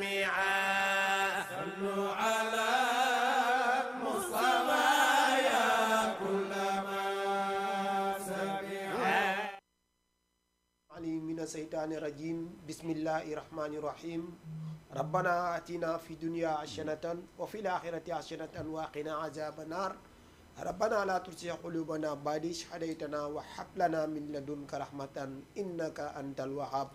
سميعا صلوا على مصطفى يا كل ما سميعا علي من الشيطان الرجيم بسم الله الرحمن الرحيم ربنا آتنا في الدنيا حسنة وفي الآخرة حسنة وقنا عذاب النار ربنا لا تزغ قلوبنا بعد إذ هديتنا وهب لنا من لدنك رحمة إنك أنت الوهاب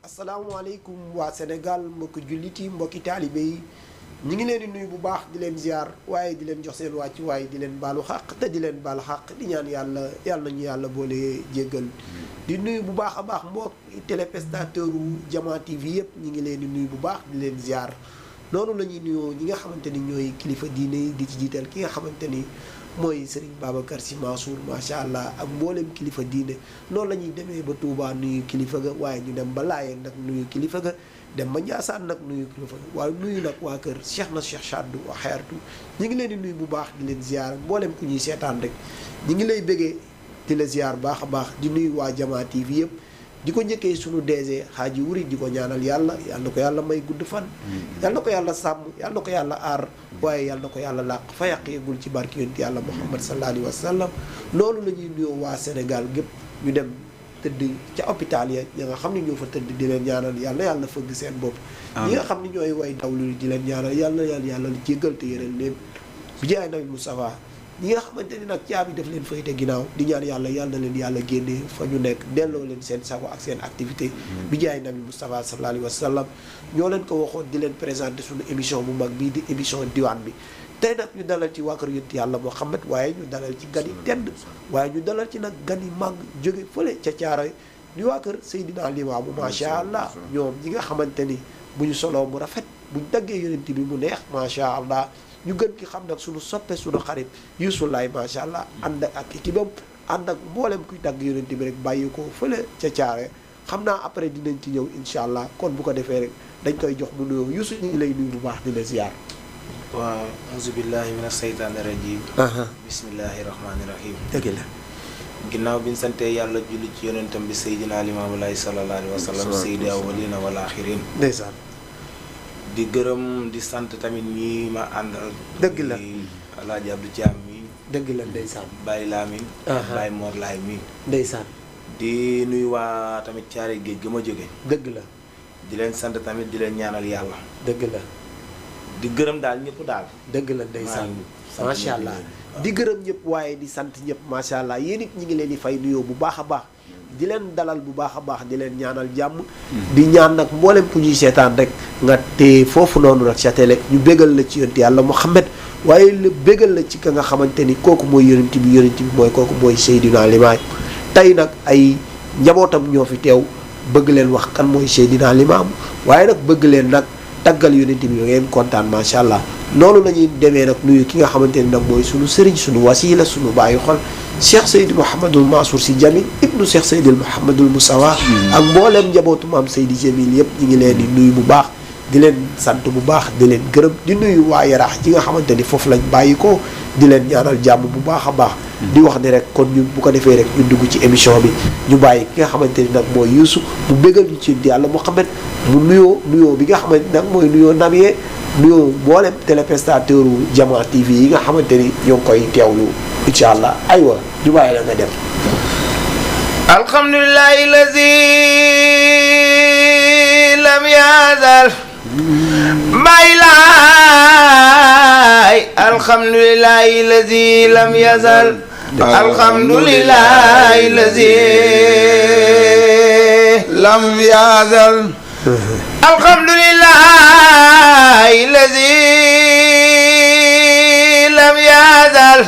asalaamaaleykum waa Sénégal mbokki jullit yi mbokki taalibe yi ñu ngi leen di nuyu bu baax di leen ziar waaye di leen jox seen wàcc waaye di leen baalu xaq te di leen baal xaq di ñaan yàlla nañu yàlla boole jéggal di nuyu bu baax a baax mbokki téléspectateur u Jama TV yëpp ñu ngi leen di nuyu bu baax di leen ziar noonu la ñuy nuyoo ñi nga xamante ni ñooy kilifa diine yi di ci jiital ki nga xamante ni mooy Serigne Babacar Sy Mansour macha allah ak mboolem kilifa diine noonu la ñuy demee ba Touba nuyu kilifa ga waaye ñu dem ba Laayeen nag nuyu kilifa ga dem ba Ndiassane nag nuyu kilifa ga waaye nuyu nag waa kër Cheikh na Cheikh Sadou wa xeertu ñu ngi leen di nuyu bu baax di leen ziar mboolem ku ñuy seetaan rek ñu ngi lay bëggee di la ziar baax a baax di nuyu waa Jama TV yëpp di ko njëkkee sunu DG Hadji Wuri di ko ñaanal yàlla na ko yàlla may gudd fan yàlla na ko yàlla sàmm yàlla na ko yàlla aar waaye yàlla na ko yàlla làq fa yàq yeegul ci barki yonent yàlla Muhammad sallallahu alayhi wa sallam loolu la ñuy nuyoo waa Sénégal gépp ñu dem tëdd ca hôpital ya ñi nga xam ne ñoo fa tëdd di leen ñaanal yàlla fëgg seen bopp ñi nga xam ne ñooy way dawlu di leen ñaanal yàlla jéggal te yëral leen bi jaay nabi Moustapha ñi nga xamante ni nag caabi daf leen fayte ginnaaw di ñaan yàlla na leen yàlla génnee fa ñu nekk delloo leen seen sago ak seen activité bi jaay nabi Moustapha sallallahu alayhi wa sallam ñoo leen ko waxoon di leen présenté suñu émission bu mag bii di émission diwaan bi tey nag ñu dalal ci waa kër yonent yàlla Muhammad waaye ñu dalal ci gan yi tedd waaye ñu dalal ci nag gan yi màgg jóge fële ca Caaroy di waa kër Seydina Limaamu macha allah ñoom ñi nga xamante ni bu ñu soloo mu rafet buñ daggee yonent bi mu neex macha allah ñu gën ki xam nag suñu soppe suñu xarit Youssou Laye macha allah ànd ak équipe-am ànd ak mboolem kuy tàgg yonent bi rek bàyyi ko fële ca Caare xam naa après dinañ ci ñëw incha allah kon bu ko defee rek dañ koy jox mu nuyoo Youssou ñu ngi lay nuyu bu baax di la ziar. waaw auzu billahi mina saytaani rajim bismillahi rahmaani rahim. dëgg la. ginnaaw bi ñu santee yàlla julli ci yonentam bi Seydina Limaamu Laay sallallahu alayhi wa sallam sayyidi awwalina wal axirin. ndeysaan. di gërëm di sant tamit ñi ma àndal. dëgg la Alaaji Abdou Thiam mi. dëgg la ndeysaan. Baye Lamine. Baye Mor Laay mi. ndeysaan. di nuyu waa tamit Caare géej ga ma jóge. dëgg la. di leen sant tamit di leen ñaanal yàlla. dëgg la. di gërëm daal ñëpp daal. dëgg la ndeysaan. macha allah di gërëm ñëpp waaye di sant ñëpp macha allah yéen it ñi ngi leen di fay nuyoo bu baax a baax. di leen dalal bu baax a baax di leen ñaanal jàmm di ñaan nag mboolem ku ñuy seetaan rek nga téye foofu noonu rek sa télé ñu bégal la ci yonent yàlla Muhammad waaye la bégal la ci ka nga xamante ni kooku mooy yonent bi mooy kooku mooy Seydina Limaamu tey nag ay njabootam ñoo fi teew bëgg leen wax kan mooy Seydina Limaamu waaye nag bëgg leen nag taggal yonent bi ngeen kontaan macha allah noonu la ñuy demee nag nuyu ki nga xamante ni nag mooy sunu sëriñ sunu wasiila sunu bàyyi xol Cheikh Seydi Mouhamadul Mansour Sy Djamil ibnu Cheikh Seydi Mouhamadul Moussawa ak mbooleem njabootu maam Seydi Djamil yëpp ñu ngi leen di nuyu bu baax di leen sant bu baax di leen gërëm di nuyu waa Yaraax ji nga xamante ni foofu lañ bàyyi ko di leen ñaanal jàmm bu baax a baax di wax ni rek kon ñu bu ko defee rek ñu dugg ci émission bi ñu bàyyi ki nga xamante ni nag mooy Youssou mu bégal ñu ci yàlla Muhammad mu nuyoo bi nga xamante nag mooy nuyoo namyee nuyoo mboolem téléspectateur u Jama TV yi nga xamante ni ñoo ngi koy teewlu incha allah aywa ñu bàyyi la nga dem. alhamdulillahi lazi lam yazal may laay alhamdulillahi lazi lam yazal alhamdulillahi lazi lam yazal alhamdulillahi lazi lam yazal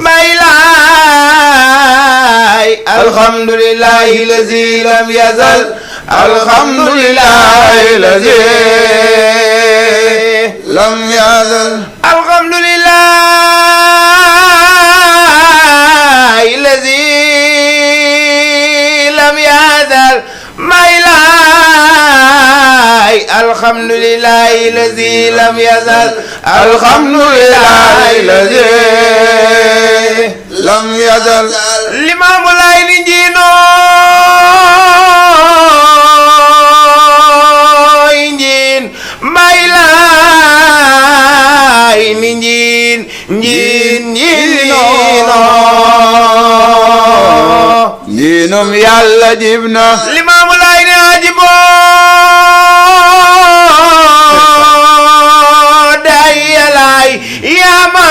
may laay alhamdulillahi lazi lam yazal alhamdulillahi lazi lam yazal alhamdulillahi lazi lam yazal may laay alhamdulillahi lazi lam yazal alhamdulillahi lazi lam yazal Limaamu Laay ni njiinooy njiin yàlla jib na Limaamu Laay ne ajibo day yalaay yaa ma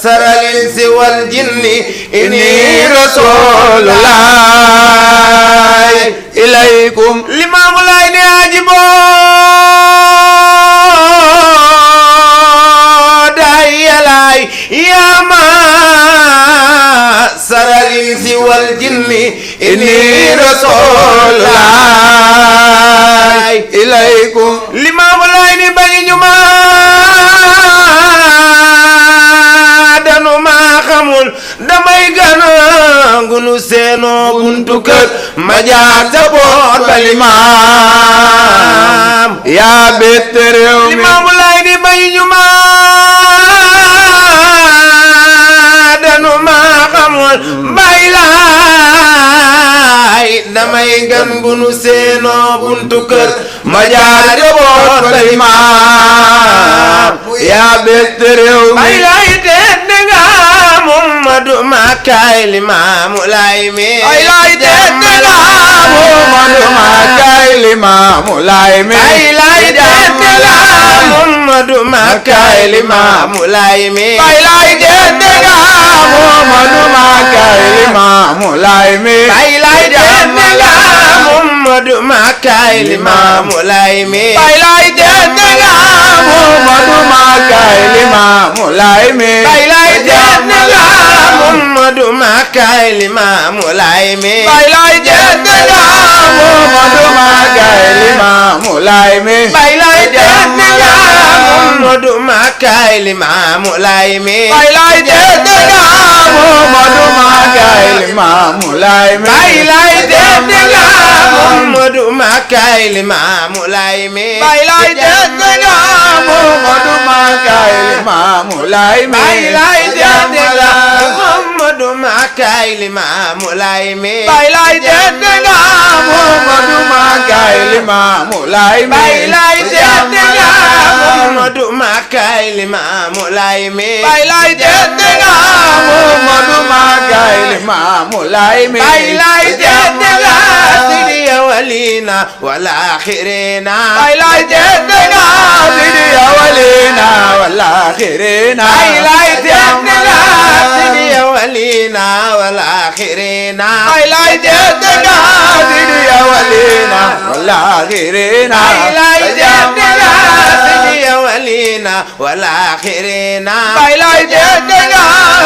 saral insi wal jinni inni rasulullah ilaykum Limaamu Laay ne ajibo day yalaay yaa ma saral insi wal jinni inni rasulullah ilaykum Limaamu Laay ni bañu ñu ma danu ma xamul damay gana ngunu seenoo buntu kër ma jaar sa boor ba limaam yaa bett réew mi Limaamu Laay ni bañu ñu ma danu ma xamul bay laay damay gan ngunu seenoo buntu kër ma jaar sa boor ba limaam yaa bett réew mi bay laay tedd nga Muhammadu Makkaay Limaamu Laay mi ay laay tedd nga Muhammadu Makkaay Limaamu Laay mi ay laay tedd nga Muhammadu Makkaay Limaamu Laay mi ay laay tedd nga Muhammadu Makkaay Limaamu Laay mi ay laay tedd nga Muhammadu Makkaay Limaamu Laay mi ay laay tedd nga Muhammadu Makkaay Limaamu Laay mi ay laay tedd nga Muhammadu Makkaay Limaamu Laay mi ay laay tedd nga Muhammadu Makkaay Limaamu Laay mi bay laay tedd nga Muhammadu Makkaay Limaamu Laay mi ay laay tedd nga Muhammadu Makkaay Limaamu Laay mi bay laay tedd nga Muhammadu Makkaay Limaamu Laay mi bay laay tedd nga Muhammadu Makkaay Limaamu Laay mi bay laay tedd nga Muhammadu Makkaay Limaamu Laay mi bay laay tedd nga Muhammadu Makkaay Limaamu Laay mi bay laay tedd nga Muhammadu Makkaay Limaamu Laay mi bay laay tedd nga Muhammadu Makkaay Limaamu Laay mi bay laay tedd nga Sidi Awwalina wal Aaxirina bay laay tedd nga Sidi Awwalina wal Aaxirina bay laay tedd nga Sidi Awwalina wal Aaxirina bay laay tedd nga Sidi Awwalina wal Aaxirina bay laay tedd nga Sidi Awwalina wal Aaxirina bay laay tedd nga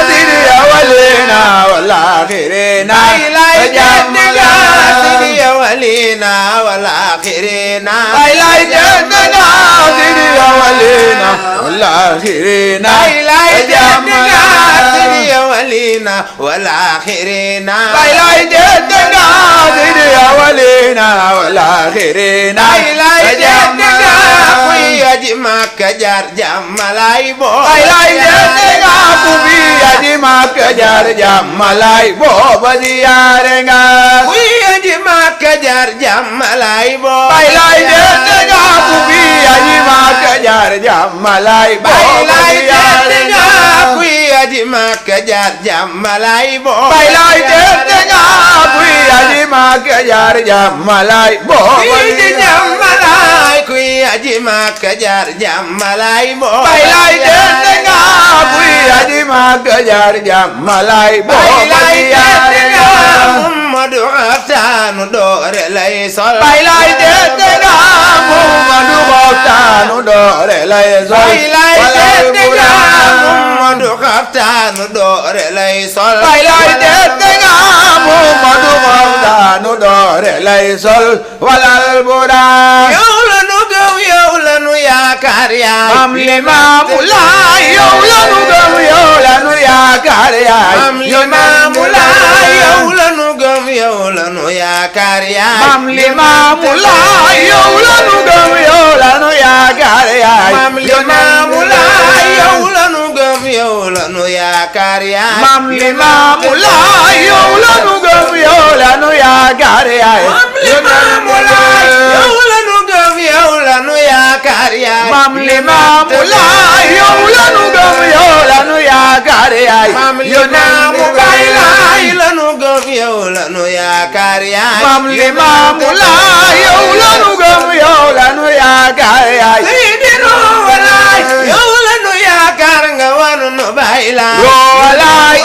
Sidi Awwalina wal Aaxirina bay laay tedd nga Sidi Awwalina wal Aaxirina bay laay tedd nga Sidi Awwalina wal Aaxirina bay laay tedd nga Sidi Awwalina wal Aaxirina bay laay tedd nga Sidi Awwalina wal Aaxirina bay laay tedd nga kuy aji Makka jaar jàmmalaay boo bay laay tedd nga ku fi aji Makka jaar jàmmalaay booba ziyaare nga kuy aji Makka jaar jàmmalaay boo bay laay tedd nga ku fi aji Makka jaar jàmmalaay bay booba laay ziyaare tedd nga nga kuy aji Makka jaar jàmmalaay boo bay laay tedd nga kuy aji Makka jaar jàmmalaay booba kuy aji ziyaare jàmmalaay kuy aji Makka jaar jàmmalaay boo bay laay tedd nga kuy aji Makka jaar jàmmalaay bay booba laay ziyaare tedd nga nga Muhammadu xaftaanu doore lay sol bay laay tedd nga Muhammadu xaftaanu doore lay sol bay laay tedd nga Muhammadu xaftaanu doore lay sol bay laay tedd nga Muhammadu xaftaanu doore lay sol walal buraak yow la nu gëm yow la nu yaakaar yaay Maam Limaamu Laay yow la nu gëm yow la nu yaakaar yaay Maam Limaamu Laay yow la nu gëm yow la nu yaakaar yaay Maam Limaamu Laay yow la nu gëm yow la nu yaakaar yaay Maam Limaamu Laay yow la nu gëm yow la nu yaakaar yaay Maam Limaamu Laay yow la nu gëm yow la nu yaakaar yaay Maam Limaamu Laay yow la nu gëm yow la nu yaakaar yaay Maam Limaamu Laay yow la nu gëm yow la nu yaakaar yaay maam Limaamu Baay Laay lanu gëm yow lanu yaakaar yaay maam Limaamu Laay yow lanu gëm yow lanu yaakaar yaay Seydi Rouhou Laay yow lanu yaakaar nga wanu nu Baay Laay Rouhou Laay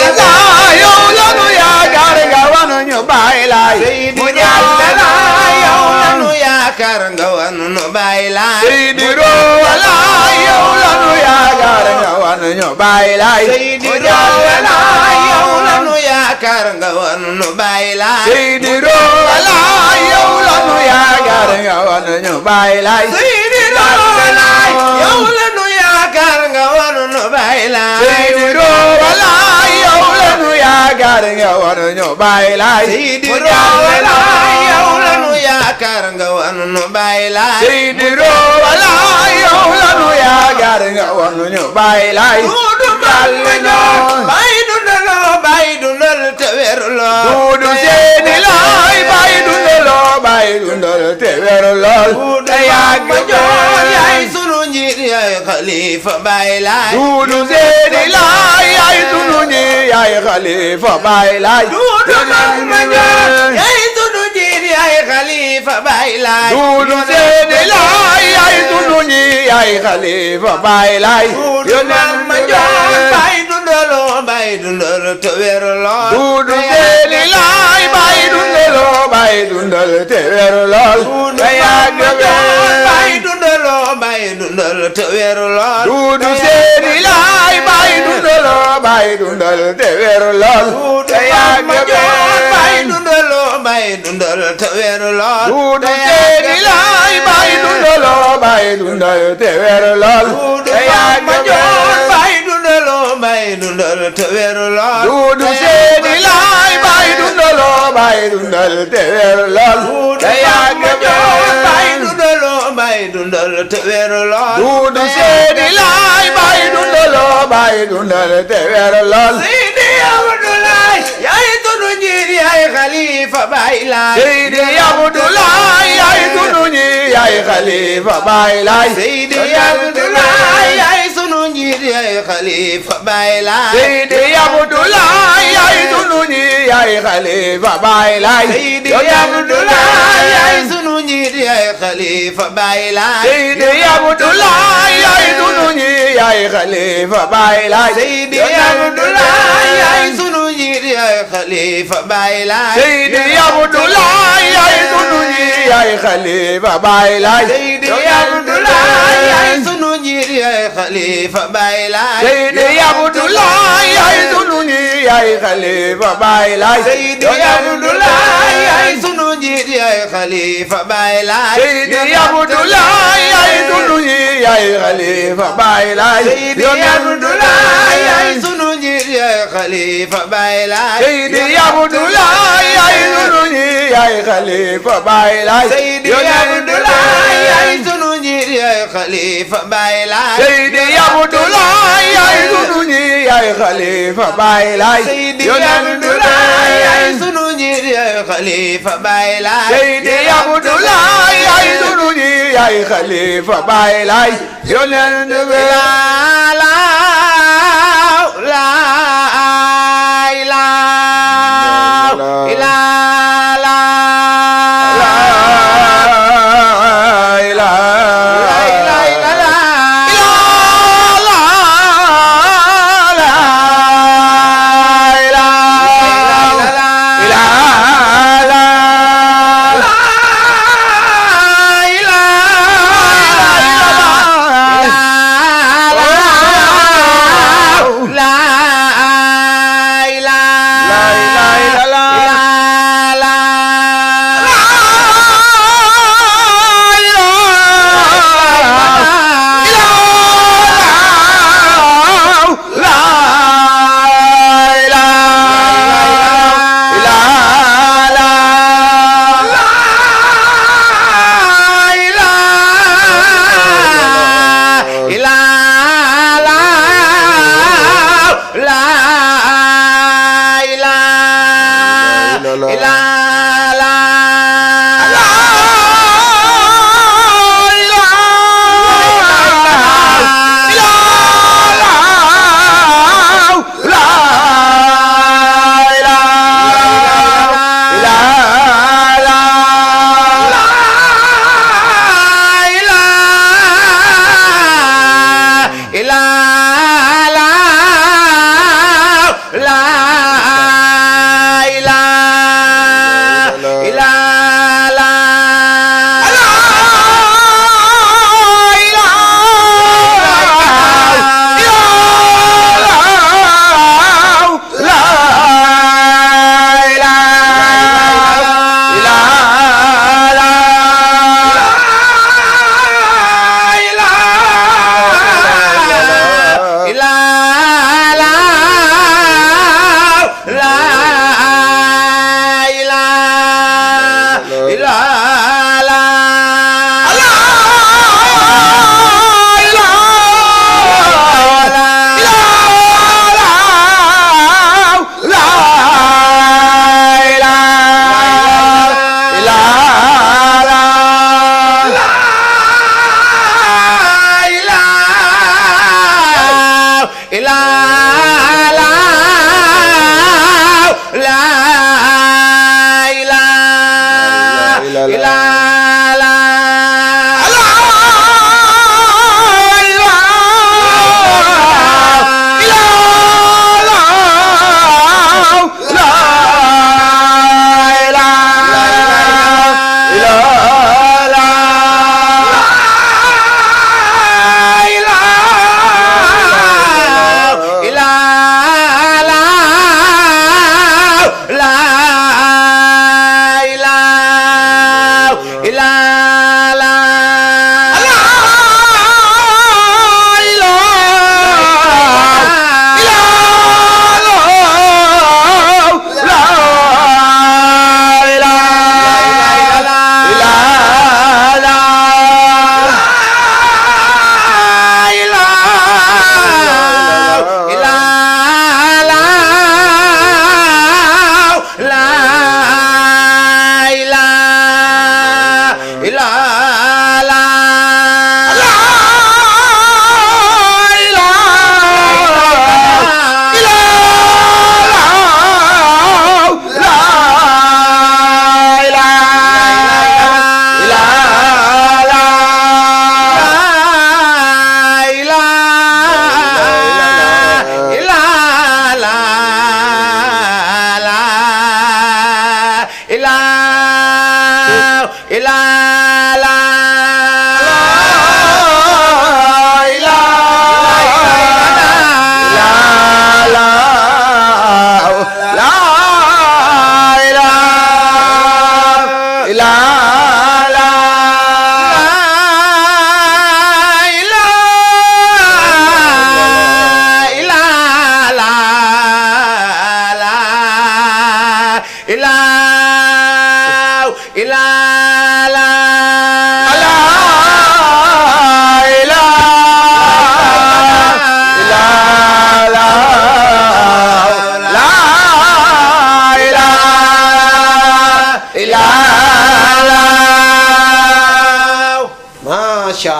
yow lanu yaakaar nga wanu ñu Baay Laay Seydi Rouhou Laay yow lanu yaakaar nga wanu nu Baay Laay Seydi Rouhou Laay yow lanu yaakaar nga wanu ñu Baay Laay Seydi Rouhou Laay yow lanu yaakaar nga wanu nu Baay Laay Seydi Rouhou Laay yow lanu yaakaar nga wanu ñu Baay Laay Seydi Rouhou Laay yow lanu yaakaar nga wanu nu Baay Laay Seydi Rouhou Laay yow lanu yaakaar nga wanu ñu Baay Laay Seydi Rouhou Laay yow lanu yaakaar nga wanu nu Baay Laay Seydi Rouhou Laay yow lanu yaakaar nga wanu ñu Baay Laay Duudu Bamba Njoon Baay dundaloo Baay dundal te wéruloo Duudu Seeni Laay Baay dundaloo Baay dundal te wéruloo Duudu Bamba Njoon yaay sunu njiit yaay xalifa Baay Laay Duudu Seeni Laay yaay sunu njiit yaay xalifa Baay Laay Duudu Bamba Njoon yaay sunu njiit yaay xalifa Baay Laay Duudu Seeni Laay yaay sunu njiit yaay xalifa Baay Laay Duudu Bamba Njoon Baay dundaloo Baay dundal te wéruloo Duudu Seeni Laay Baay dundaloo Baay dundal te wéruloo Duudu Bamba Njoon Baay dundaloo Baay dundal te wéruloo Duudu Seeni Laay Baay dundaloo Baay dundal te wéruloo Duudu Bamba Njoon Baay dundaloo Baay dundal te wéruloo Duudu Seeni Laay Baay dundaloo Baay dundal te wéruloo Duudu Bamba Njoon Baay dundaloo Baay dundal te wéruloo Duudu Seeni Laay Baay dundaloo Baay dundal te wéruloo Duudu Bamba Njoon Baay dundaloo Baay dundal te wéruloo Duudu Seeni Laay Baay dundaloo Baay dundal te wéruloo Seydi Abdoulaye yaay sunu njiit yaay xalifa Baay Laay Seydi Abdoulaye yaay sunu njiit yaay xalifa Baay Laay Seydi Abdoulaye yaay sunu njiit yaay xalifa Baay Laay Seydi Abdoulaye yaay sunu njiit yaay xalifa Baay Laay Seydi Abdoulaye yaay sunu njiit yaay xalifa Baay Laay Seydi Abdoulaye yaay sunu njiit yaay xalifa Baay Laay Seydi Abdoulaye yaay sunu njiit yaay xalifa Baay Laay Seydi Abdoulaye yaay sunu njiit yaay xalifa Baay Laay Seydi Abdoulaye yaay sunu njiit yaay xalifa Baay Laay Seydi Abdoulaye yaay sunu njiit yaay xalifa Baay Laay Seydi Abdoulaye yaay sunu njiit yaay xalifa Baay Laay Seydi Abdoulaye yaay sunu njiit yaay xalifa Baay Laay Seydi Abdoulaye yaay sunu njiit yaay xalifa Baay Laay Seydi Abdoulaye yaay sunu njiit yaay xalifa Baay Laay Seydi Abdoulaye yaay sunu njiit yaay xalifa Baay Laay Seydi Abdoulaye yaay sunu njiit yaay xalifa Baay Laay Seydi Abdoulaye yaay sunu njiit yaay xalifa Baay Laay Seydi Abdoulaye yaay sunu njiit yaay xalifa Baay Laay yonent bi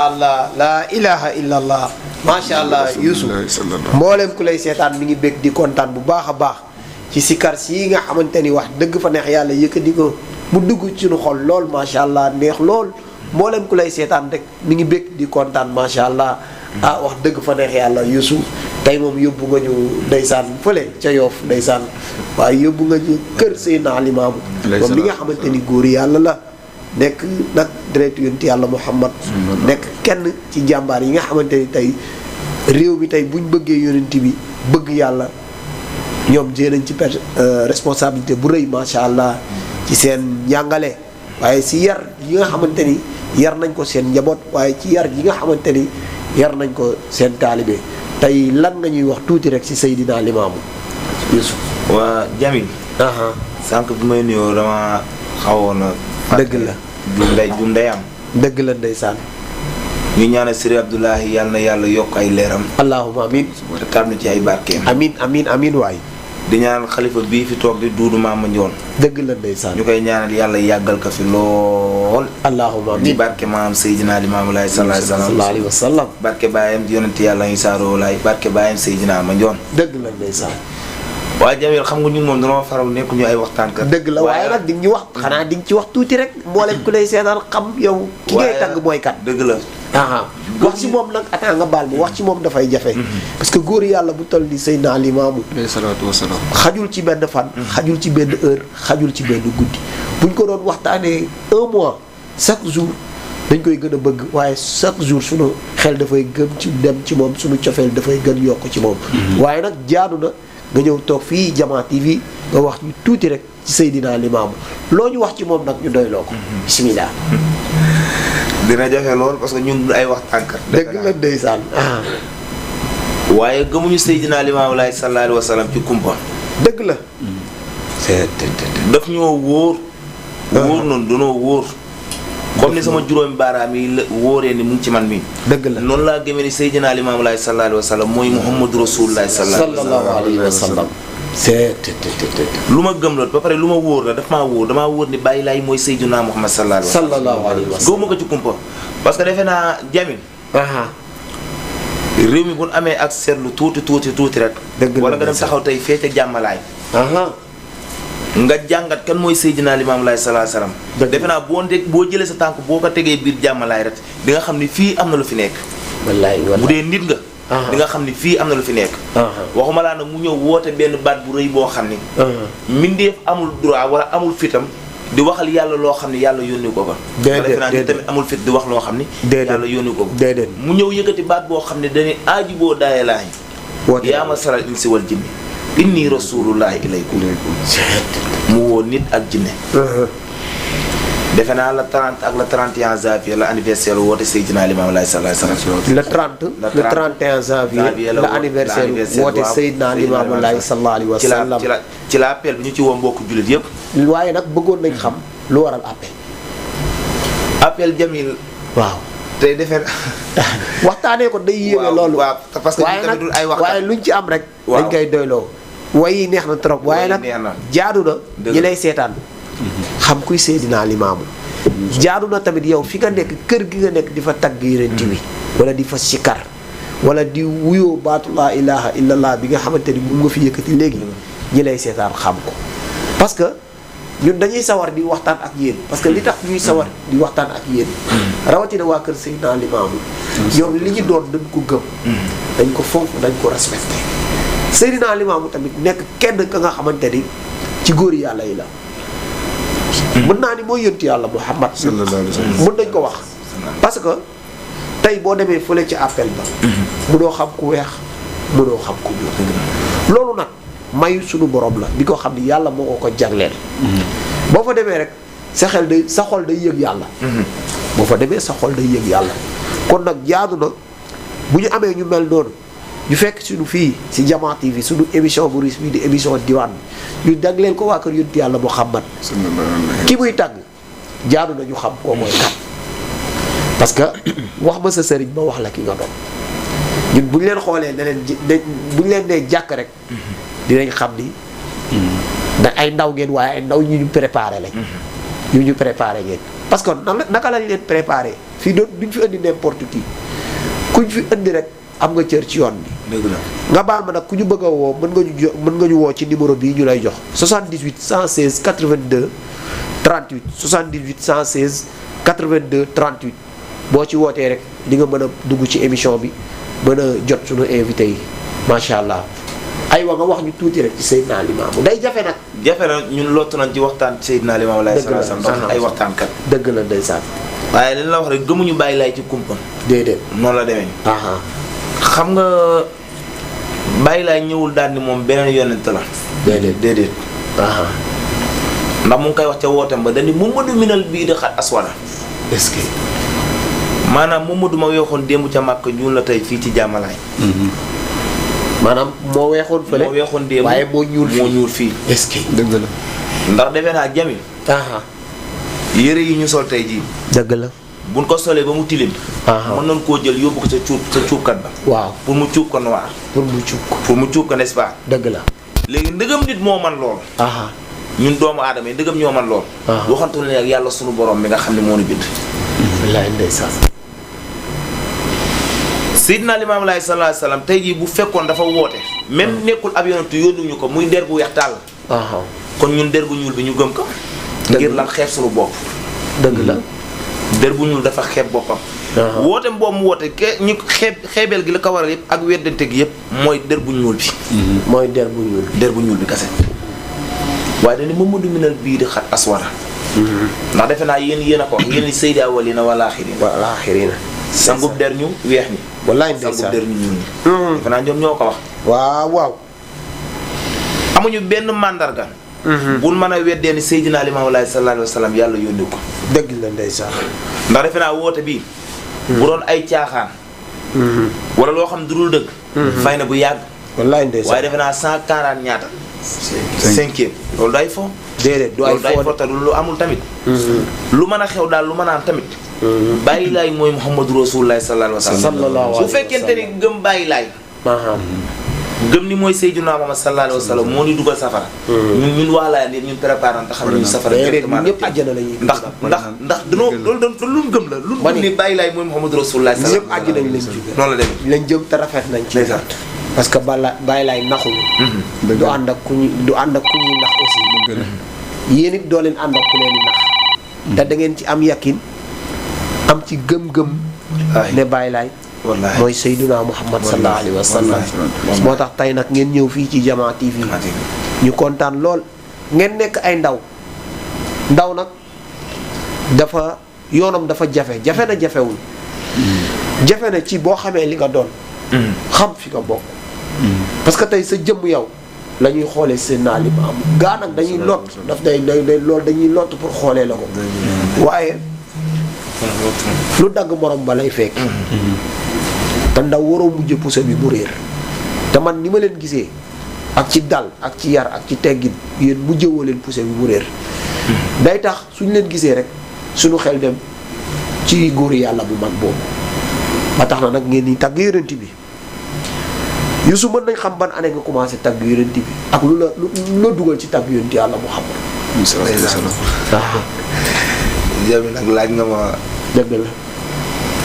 allah la ilaha illa allah macha allah Youssou mboolem ku lay seetaan mi ngi bég di kontaan bu baax a baax ci sikar si nga xamante ni wax dëgg fa neex yàlla yëkkati ko mu dugg ci nu xol lool macha allah neex lool mboolem ku lay seetaan rek mi ngi bég di kontaan macha allah wax dëgg fa neex yàlla Youssou tey moom yóbbu nga ñu ndeysaan fële ca Yoff ndeysaan waaye yóbbu nga ñu kër Seydina Limaamu moom li nga xamante ni góor yàlla la nekk nag direct yonent yàlla Muhammad nekk kenn ci jàmbaar yi nga xamante ni tey réew mi tey buñ bëggee yonent bi bëgg yàlla ñoom jëlee nañ ci responsabilité bu rëy macha allah ci seen njàngale waaye si yar yi nga xamante ni yar nañ ko seen njaboot waaye ci yar yi nga xamante ni yar nañ ko seen taalibe tey lan nga ñuy wax tuuti rek ci Seydina Limaamu Youssou. waa Jamil. sànq bi may nuyoo dama xawoon a. dëgg la du ndeyam. dëgg la ndeysaan. ñu ñaanal Sëriñ Abdoulahi yàlla na yàlla yokk ay leeram. allahumma amiin. te taal na ci ay barkeem. amiin waay. di ñaanal xalifa bii fi toog di Duudu Maama Njoon. dëgg la ndeysaan. ñu koy ñaanal yàlla yàggal ko fi lool. allahumma amiin di barke maam Seydina Limaamu Laay sallallahu alayhi wa sallam. barke baayam di yonent yàlla Isaa Ruuhu Laay barke baayam Seydina Ma Njoon. dëgg la ndeysaan. waaye Jamil xam nga ñun moom dañoo faral nekkuñu ay waxtaankat. dëgg la waaye nag di nga ñu wax xanaa di nga ci wax tuuti rek mboolem ku lay seetaan xam yow. ki ngay tagg mooy kat. dëgg la. wax ci moom nag attends nga baal ma wax ci moom dafay jafe. parce que góor yàlla bu toll ni Seydina Limaamu. alayhi salaatu wa salaam. xajul ci benn fan. xajul ci benn heure xajul ci benn guddi. buñ ko doon waxtaanee un mois chaque jour dañ koy gën a bëgg waaye chaque jour sunu xel dafay gën ci dem ci moom sunu cofeel dafay gën yokk ci moom. waaye nag jaadu na. nga ñëw toog fii Jama TV nga wax ñu tuuti rek ci Seydina Limaamu loo ñu wax ci moom nag ñu doyloo ko. bismillah. dina jafe lool parce que ñun ay waxtaankat. dëgg la ndeysaan. waaye gëmuñu Seydina Limaamu Laay sallallahu alayhi wa sallam ci kumpa. dëgg la. daf ñoo wóor. wóor noonu danoo wóor. comme ni sama juróomi baaraam yi la wóoree ni mu ngi ci man mii. dëgg la noonu laa gëmee ni Seydina Limaamu Laay sallallahu alayhi wa sallam mooy Muhammadu Rasulullaah sallallahu alayhi wa sallam. lu ma gëm la ba pare lu ma wóor la daf maa wóor damaa wóor ni Baay Laay mooy Seydina Muhammad sallallahu alayhi wa sallam. gëmuma ko ci kumpa parce que defe naa Jamil. réew mi bu ñu amee ak seetlu tuuti rek. dëgg la wala nga dem taxaw tey fee ca jàmmalaay. nga jàngat kan mooy Seydina Limaamu Laay sallallahu alayhi wa sallam. defe naa boo jëlee sa tànk boo ko tegee biir jàmmalaay rek di nga xam ni fii am na lu fi nekk. wallaay bu dee nit nga. di nga xam ni fii am na lu fi nekk. waxuma laa nag mu ñëw woote benn baat bu rëy boo xam ni. mbindeef amul droit wala amul fitam di waxal yàlla loo xam ni yàlla yónni ko ko. defe naa ni tamit amul fit di wax loo xam ni. yàlla yónni ko ko. mu ñëw yëkkati baat boo xam ne dañuy aaji boo daayee laahi. yaa ma saral insi wal jinni inni rasulullahi ilaykum mu woo nit ak jinne defe naa la 30 ak la 31 janvier la anniversaire woote Seydina Limaamu Laay sallallahu alayhi wa sallam. le 31 janvier la anniversaire woote Seydina Limaamu Laay sallallahu alayhi wa sallam. ci la appel bi ñu ci woo mbokku jullit yëpp. waaye nag bëggoon nañ xam lu waral appel Jamil. waaw tey defe waxtaanee ko day yéeme loolu. waaw parce que tamit dul ay wax waaye luñ ci am rek. dañ koy doyloo. way yi neex na trop waaye nag jaadu na ñi lay seetaan. xam kuy Seydina Limaamu. jaadu na tamit yow fi nga nekk kër gi nga nekk di fa tagg Yonent bi wala di fa sikar wala di wuyoo baatu laa ilaha illallah bi nga xamante ni moom nga fi yëkkati léegi ñi lay seetaan xam ko. parce que ñun dañuy sawar di waxtaan ak yéen parce que li tax ñuy sawar di waxtaan ak yéen. rawatina waa kër Seydina Limaamu. ñoom li ñu doon dañ ko gëm. dañ ko fonk dañ ko respecté. Seydina Limaamu tamit nekk kenn ka nga xamante ni ci góor yàlla yi la. mën naa ni mooy yonti yàlla Muhammad mën nañ ko wax parce que tey boo demee fële ci appel ba mënoo xam ku weex mënoo xam ku ñuul loolu nag mayu suñu borom la bi ko xam ni yàlla moo ko jagleel boo fa demee rek sa xol day yëg yàlla boo fa demee sa xol day yëg yàlla kon nag jaadu na bu ñu amee ñu mel noonu ñu fekk suñu fii si Jama TV suñu émission bu riche bi di émission diwaan bi ñu jagleel ko waa kër yonent yàlla Muhammad ki muy tàgg jaadu na ñu xam koo mooy kat parce que wax ma sa sëriñ ma wax la ki nga doon ñun bu ñu leen xoolee ne leen bu ñu leen nee jàkk rek dinañ xam ni da ay ndaw ngeen waaye ay ndaw ñu préparé lañ ñu préparé ngeen parce que naka lañ leen préparé fii duñ fi indi n'importe qui kuñ fi indi rek am nga cër ci yoon bi. dëgg la nga baal ma nag ku ñu bëgg a woo mën nga ñu woo ci numéro bii ñu lay jox 78 116 82 38 78 116 82 38 boo ci wootee rek di nga mën a dugg ci émission bi mën a jot suñu invité yi macha allah. aywa nga wax ñu tuuti rek ci Seydina Limaamu day jafe nag. jafe na ñun lottu nañ ci waxtaan Seydina Limaamu Laay sallallahu alayhi wasallam ay waxtaankat. dëgg la ndeysaan. waaye li la wax rek gëmuñu bàyyi laay ci kumpa. déedéet noonu la demee. xam nga bàyyi laay ñëwul daal ni moom beneen yonent la. déedéet. ndax mu ngi koy wax ca wootem ba dañu Muhammadu minal bii di xat aswala. est-ce que. maanaam Muhammadu ma weexoon démb ca Màkka ñuul la tey fii ci jàmmalaay. maanaam moo weexoon fële. moo weexoon démb waaye moo ñuul fii. est-ce que. dëgg la. ndax defe naa jami. yére yi ñu sol tey jii. dëgg la. buñ ko solee ba mu tilim. mën nañ koo jël yóbbu ko sa cuubkat ba. waaw pour mu cuub ko noir. pour mu cuub ko n'est-ce pas. dëgg la. léegi ndëgam nit moo man lool. ñun doomu aadama yi ndëgam ñoo man lool. waxantu ne ak yàlla sunu borom mi nga xam ne moo ñu bind. wallaay ndeysaan. Seydina Limaamu Laay sallallahu alayhi wasallam tey jii bu fekkoon dafa woote. même nekkul ab yonentu yónnuñu ko muy der bu weex tàll. kon ñun der bu ñuul bi ñu gëm ko. ngir lan xeeb sunu bopp. dëgg la. der bu ñuul dafa xeeb boppam. wooteem boobu mu woote ñu xeebeel gi la ko waral yëpp ak weddante gi yëpp mooy der bu ñuul bi. mooy der bu ñuul. der bu ñuul bi kase. waaye dañu Muhammadu minal bii di xat aswara. ndax defe naa yéen a ko wax yéen Seydi awwalina wal aaxirina. sangub der ñu weex ñi. wallaay ndeysaan sangub der ñu ñuul ñi. defe naa ñoom ñoo ko wax. waaw. amuñu benn màndarga. bul mën a weddee ni Seydina Limaamu Laay sallallahu alayhi wa sallam yàlla yónni ko. dëgg la ndeysaan. ndax defe naa woote bii. bu doon ay caaxaan. wala loo xam du dul dëgg. fay na bu yàgg. wallaay ndeysaan waaye defe naa 140 ñaata. 5e loolu day fo. déedéet du ay fo te lu amul tamit. lu mën a xew daal lu mën a am tamit. bàyyi laay mooy Muhammadu Rasulullah sallallahu alayhi wa sallam. su fekkente ni gëm bàyyi laay. gëm ni mooy Seydina Muhammad sallallahu alayhi wa sallam moo ñu dugal safara. ñun waa laay ñun préparé te xam ne ñu safara directement ñëpp àjjana la ñuy ndax danoo loolu doon lu gëm la. lu gëm ni bàyyi laay mooy Muhammadu Rasulullah sallallahu alayhi wa sallam. ñëpp àjjana lañ jóge. noonu la demee lañ jëm te rafet nañ ci. parce que bàyyi laay naxuñu. du ànd ak ku ñuy nax aussi. yéen it doo leen ànd ak ku leen di nax. te da ngeen ci am yakin am ci gëm-gëm. ne bàyyi laay. wallaahi mooy Seydina Muhammad sallallahu alayhi wa sallam. moo tax tey nag ngeen ñëw fii ci Jamaa TV. ñu kontaan lool. ngeen nekk ay ndaw nag dafa yoonam dafa jafe na jafewul. jafe na ci boo xamee li nga doon. xam fi nga bokk. parce que tey sa jëmm yow la ñuy xoolee Seydina Limaamu gaa nag dañuy lott daf day loolu dañuy lott pour xoolee la ko. waaye lu dagg morom ba lay fekk. te ndaw waroo mujj puso bi mu réer. te man ni ma leen gisee ak ci dal ak ci yar ak ci teggin yéen mujjewoo leen puso bi mu réer. day tax suñ leen gisee rek suñu xel dem ci góor yàlla bu mag boobu. ba tax na nag ngeen ni tagg yonent bi Youssou mën nañ xam ban année nga commencé tagg yonent bi ak lu la dugal ci tagg yonent yàlla Muhammad. waaw. Jami nag laaj nga ma. dëgg la.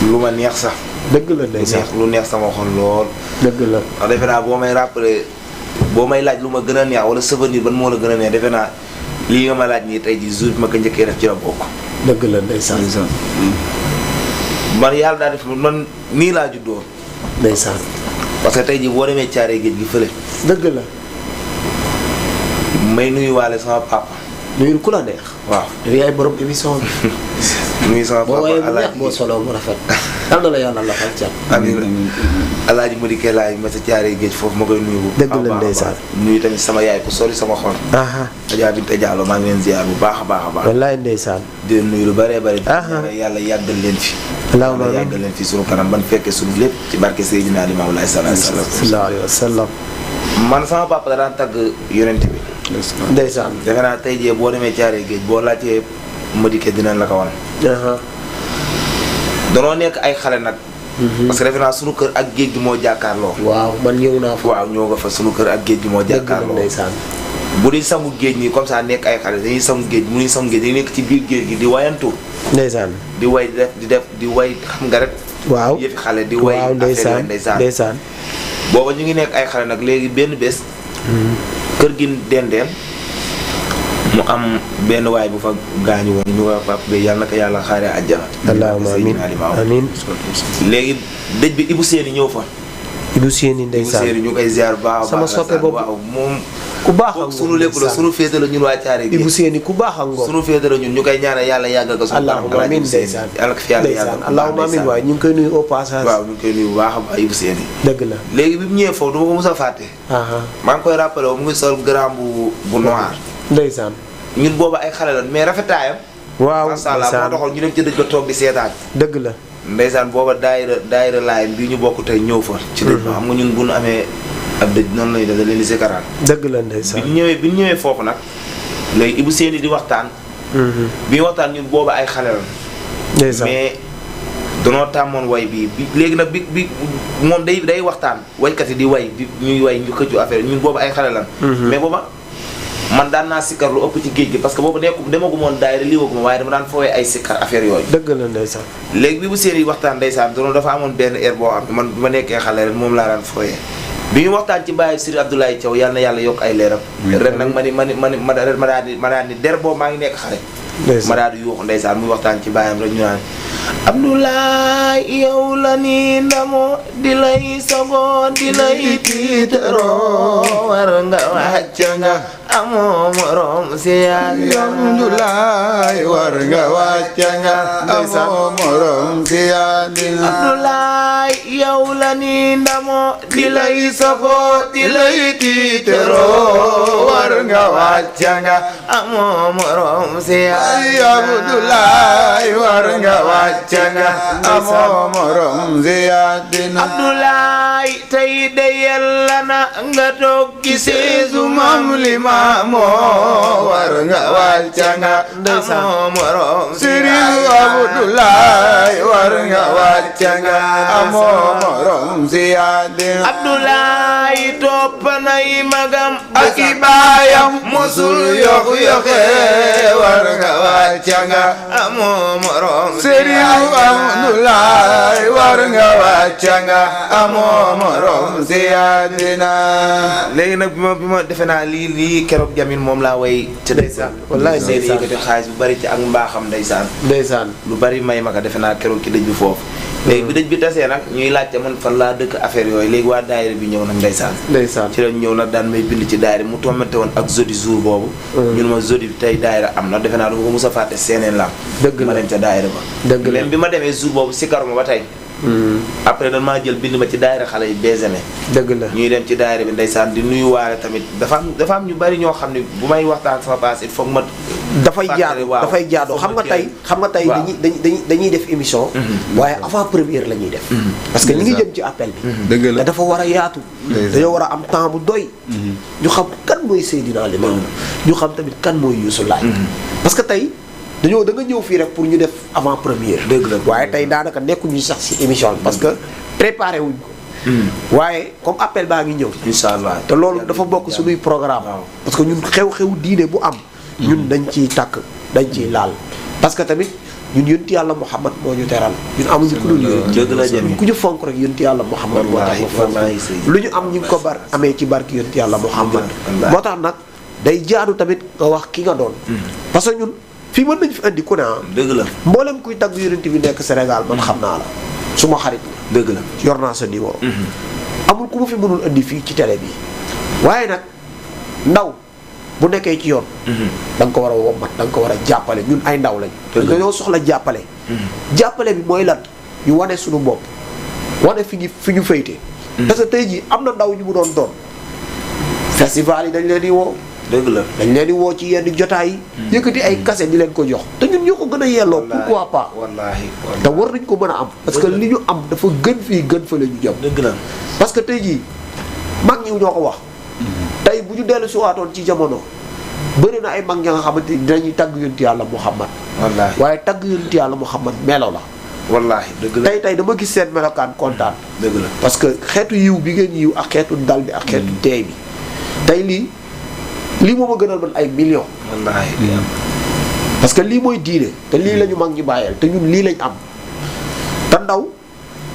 lu ma neex sax. dëgg la ndeysaan lu neex sama xol lool. dëgg la. ndax defe naa boo may rappelé boo may laaj lu ma gën a neex wala souvenir ban moo la gën a neex defe naa lii nga ma laaj nii tey jii jour bi ma ko njëkkee def ci la bokk. dëgg la ndeysaan. man yàlla daa def man nii laa juddoo. ndeysaan. parce que tey jii boo demee caaree géej gi fële. dëgg la. may nuyuwaale sama papa. nuyul ku la neex. waaw yow yaay borom émission bi. nuyu sama papa boo waaye bu neex Alaaji boo solo mu rafet. yal na la yàlla la fal cat. amiin Alaaji Madické laay ma sa caaree géej foofu ma koy nuyu. dëgg la ndeysaan. nuyu tamit sama yaay ku sori sama xol. Adja Binta Diallo maa ngi leen ziar bu baax a baax a baax. wallaay ndeysaan. di leen nuyu lu bëree bëri. yàlla yàggal leen fi. allahumma amiin yàggal leen fi sunu kanam ban fekkee sunu lépp ci barke Seydina Limaamu Laay sallallahu alayhi wa sallam. man sama papa daan tagg yonent bi. ndeysaan. defe naa tey jii boo demee caaree géej boo laajtee Madické dinañ la ko wan. danoo nekk ay xale nag. parce que defe naa sunu kër ak géej gi moo jàkkaarloo. waaw man ñëw naa fa. waaw ñoo nga fa sunu kër ak géej gi moo jàkkaarloo. ndeysaan. bu di sangu géej nii comme ça nekk ay xale dañuy sangu géej mu ñuy sangu géej dañuy nekk ci biir géej gi di wayantu. ndeysaan. di way di way xam nga rek. waaw yëfi xale di way. waaw ndeysaan ndeysaan. booba ñu ngi nekk ay xale nag léegi benn bés. kër gi dendeel mu am benn waay bu fa gaañu woon ñu waa Pape Gueye yàlla na ko yàlla xaaree àjjana. allahumma amiin amiin. léegi dëj bi Ibou Séni ñëw fa. Ibou Séni ndeysaan Ibou Séni ñu koy ziar baax a baax. sama soppe boobu waaw moom. ku baax ak sunu lépp la sunu féete la ñun waa Thiaré gi. Ibou Séni ku baax ak ngoom. sunu féete la ñun ñu koy ñaanal yàlla yàggal ko. allahumma amiin ndeysaan yàlla ko fi yàlla yàggal. allahumma amiin waaye ñu ngi koy nuyu au passage. waaw ñu ngi koy nuyu bu baax a baax Ibou Séni. dëgg la léegi bi mu ñëwee foofu dama ko mos a fàtte. maa ngi koy rappelé mu ngi sol grand bu noir. ndeysaan. ñun boobu ay xale lan mais rafetaayam. waaw macha allah moo taxoon ñu dem ci dëj ba toog di seetaan. dëgg la. ndeysaan booba daayira laay bii ñu bokk tey ñëw fa. ci dëj ba xam nga ñun bu ñu amee ab dëj noonu lañu def da leen di sikaraat. dëgg la ndeysaan. bi ñu ñëwee foofu nag léegi Ibou Séni di waxtaan. bi ñu waxtaan ñun booba ay xale lan. ndeysaan mais danoo tàmmoon way bi léegi nag bi moom day waxtaan waykat yi di way ñuy way ñu xëccu affaire ñun booba ay xale lan. mais booba man daan naa sikkar lu ëpp ci géej gi parce que boobu demaguma woon daayira lii waguma waaye dama daan foowee ay sikkar affaire yooyu. dëgg la ndeysaan. léegi bi bu Séni waxtaan ndeysaan dafa amoon benn air boo xam ne man bi ma nekkee xale rek moom laa daan fooyee bi ñu waxtaan ci Baye Siri Abdoulaye Thiaw yàlla na yàlla yokk ay leeram. ren nag ma daal di der boobu maa ngi nekk xale. ma daal di yuuxu ndeysaan muy waxtaan ci baayam rek ñu naan Abdoulaye yow la ni ndamoo di lay sogo di lay tiitaroo war nga wàcc nga amoo morom si Abdoulaye war nga wàcc nga amoo morom si Abdoulaye yow la ni ndamoo di lay sogo di lay tiitaroo war nga wàcc nga amoo morom si Abdoulaye war nga wàcc nga amoo morom ziyaadina Abdoulaye tey de yàlla na nga toog ci seesu Maam Limaamu war nga wàcc nga amoo morom Sëriñ Abdoulaye war nga wàcc nga amoo morom ziyaadina Abdoulaye topp nay magam ak i baayam musul yoxe war nga wàcc nga amoo morom Sëriñ Abdoulaye war nga wàcc nga amoo morom ziyaadina léegi nag bi ma defe naa lii keroog Jamil moom laa way ci ndeysaan wallaay Séni yëkkati xaalis bu bari ci ak mbaaxam ndeysaan lu bari may ma ko defe naa keroog ci dëj bi foofu léegi bi dëj bi tasee nag ñuy laajte man fan laa dëkk affaire yooyu léegi waa daayira bi ñëw nag ndeysaan ci lañ ñëw nag daan may bind ci daayira mu tombante woon ak jeudi jour boobu ñun ma jeudi bi tey daayira am na defe naa dama ko mos a fàtte seeneen lam dëgg la ma dem ca daayira ba dëgg la même bi ma demee jour boobu sikaruma ba tey après dañ maa jël bind ma ci daayira xale yi BSM dëgg la ñuy dem ci daayira bi ndeysaan di nuyu waale tamit dafa am ñu bari ñoo xam ne bu may waxtaan sama paas il faut que ma dafay jaadu xam nga tey dañuy def émission waaye avant première la ñuy def parce que ñi ngi jëm ci appel bi dëgg la te dafa war a yaatu dañoo war a am temps bu doy ñu xam kan mooy Seydina Limaamu ñu xam tamit kan mooy Youssou Laye parce que tey da nga ñëw fii rek pour ñu def avant première dëgg la waaye tey daanaka nekkuñu sax ci émission bi parce que préparé wuñ ko waaye comme appel baa ngi ñëw incha allah te loolu dafa bokk suñuy programme parce que ñun xew-xew diine bu am ñun dañ ciy takk dañ ciy laal parce que tamit ñun yonent yàlla Muhammad moo ñu teral ñun amuñu ku dul yonent ku ñu fonk rek yonent yàlla Muhammad moo tax lu ñu am ñu ngi ko amee ci barki yonent yàlla Muhammad moo tax nag day jaadu tamit nga wax ki nga doon parce que ñun fii mën nañu fi indi ku ne dëgg la mboolem kuy tagg yonent bi nekk Sénégal man xam naa la suma xarit la dëgg la yor naa sa numéro amul ku ma fi mënul indi fii ci télé bi waaye nag ndaw bu nekkee ci yoon da nga ko war a wommat da nga ko war a jàppale ñun ay ndaw lañ dañoo soxla jàppale jàppale bi mooy lan ñu wane suñu bopp wane fi ñu féyte parce que tey jii am na ndaw ñu mu doon festival yi dañ leen di woo dëgg la dañ leen di woo ci yenn jotaay yi yëkkati ay kase di leen ko jox te ñun ñoo ko gën a yelloo pourquoi pas wallaahi te war nañ ko mën a am parce que li ñu am dafa gën fii gën fa la ñu jëm dëgg la parce que tey jii mag ñi ñoo ko wax tey bu ñu dellu siwaatoon ci jamono bëri na ay mag ña nga xamante ni dinañuy tagg yonent yàlla Muhammad wallaahi waaye tagg yonent yàlla Muhammad melo la wallaahi dëgg la tey dama gis seen melokaan kontaan dëgg la parce que xeetu yiw bi ngeen yiw ak xeetu dal bi ak xeetu teey bi tey lii moom a gënal man ay millions wallaahi parce que lii mooy diine te lii la ñu mag ñi bàyyeel te ñun lii lañ am te ndaw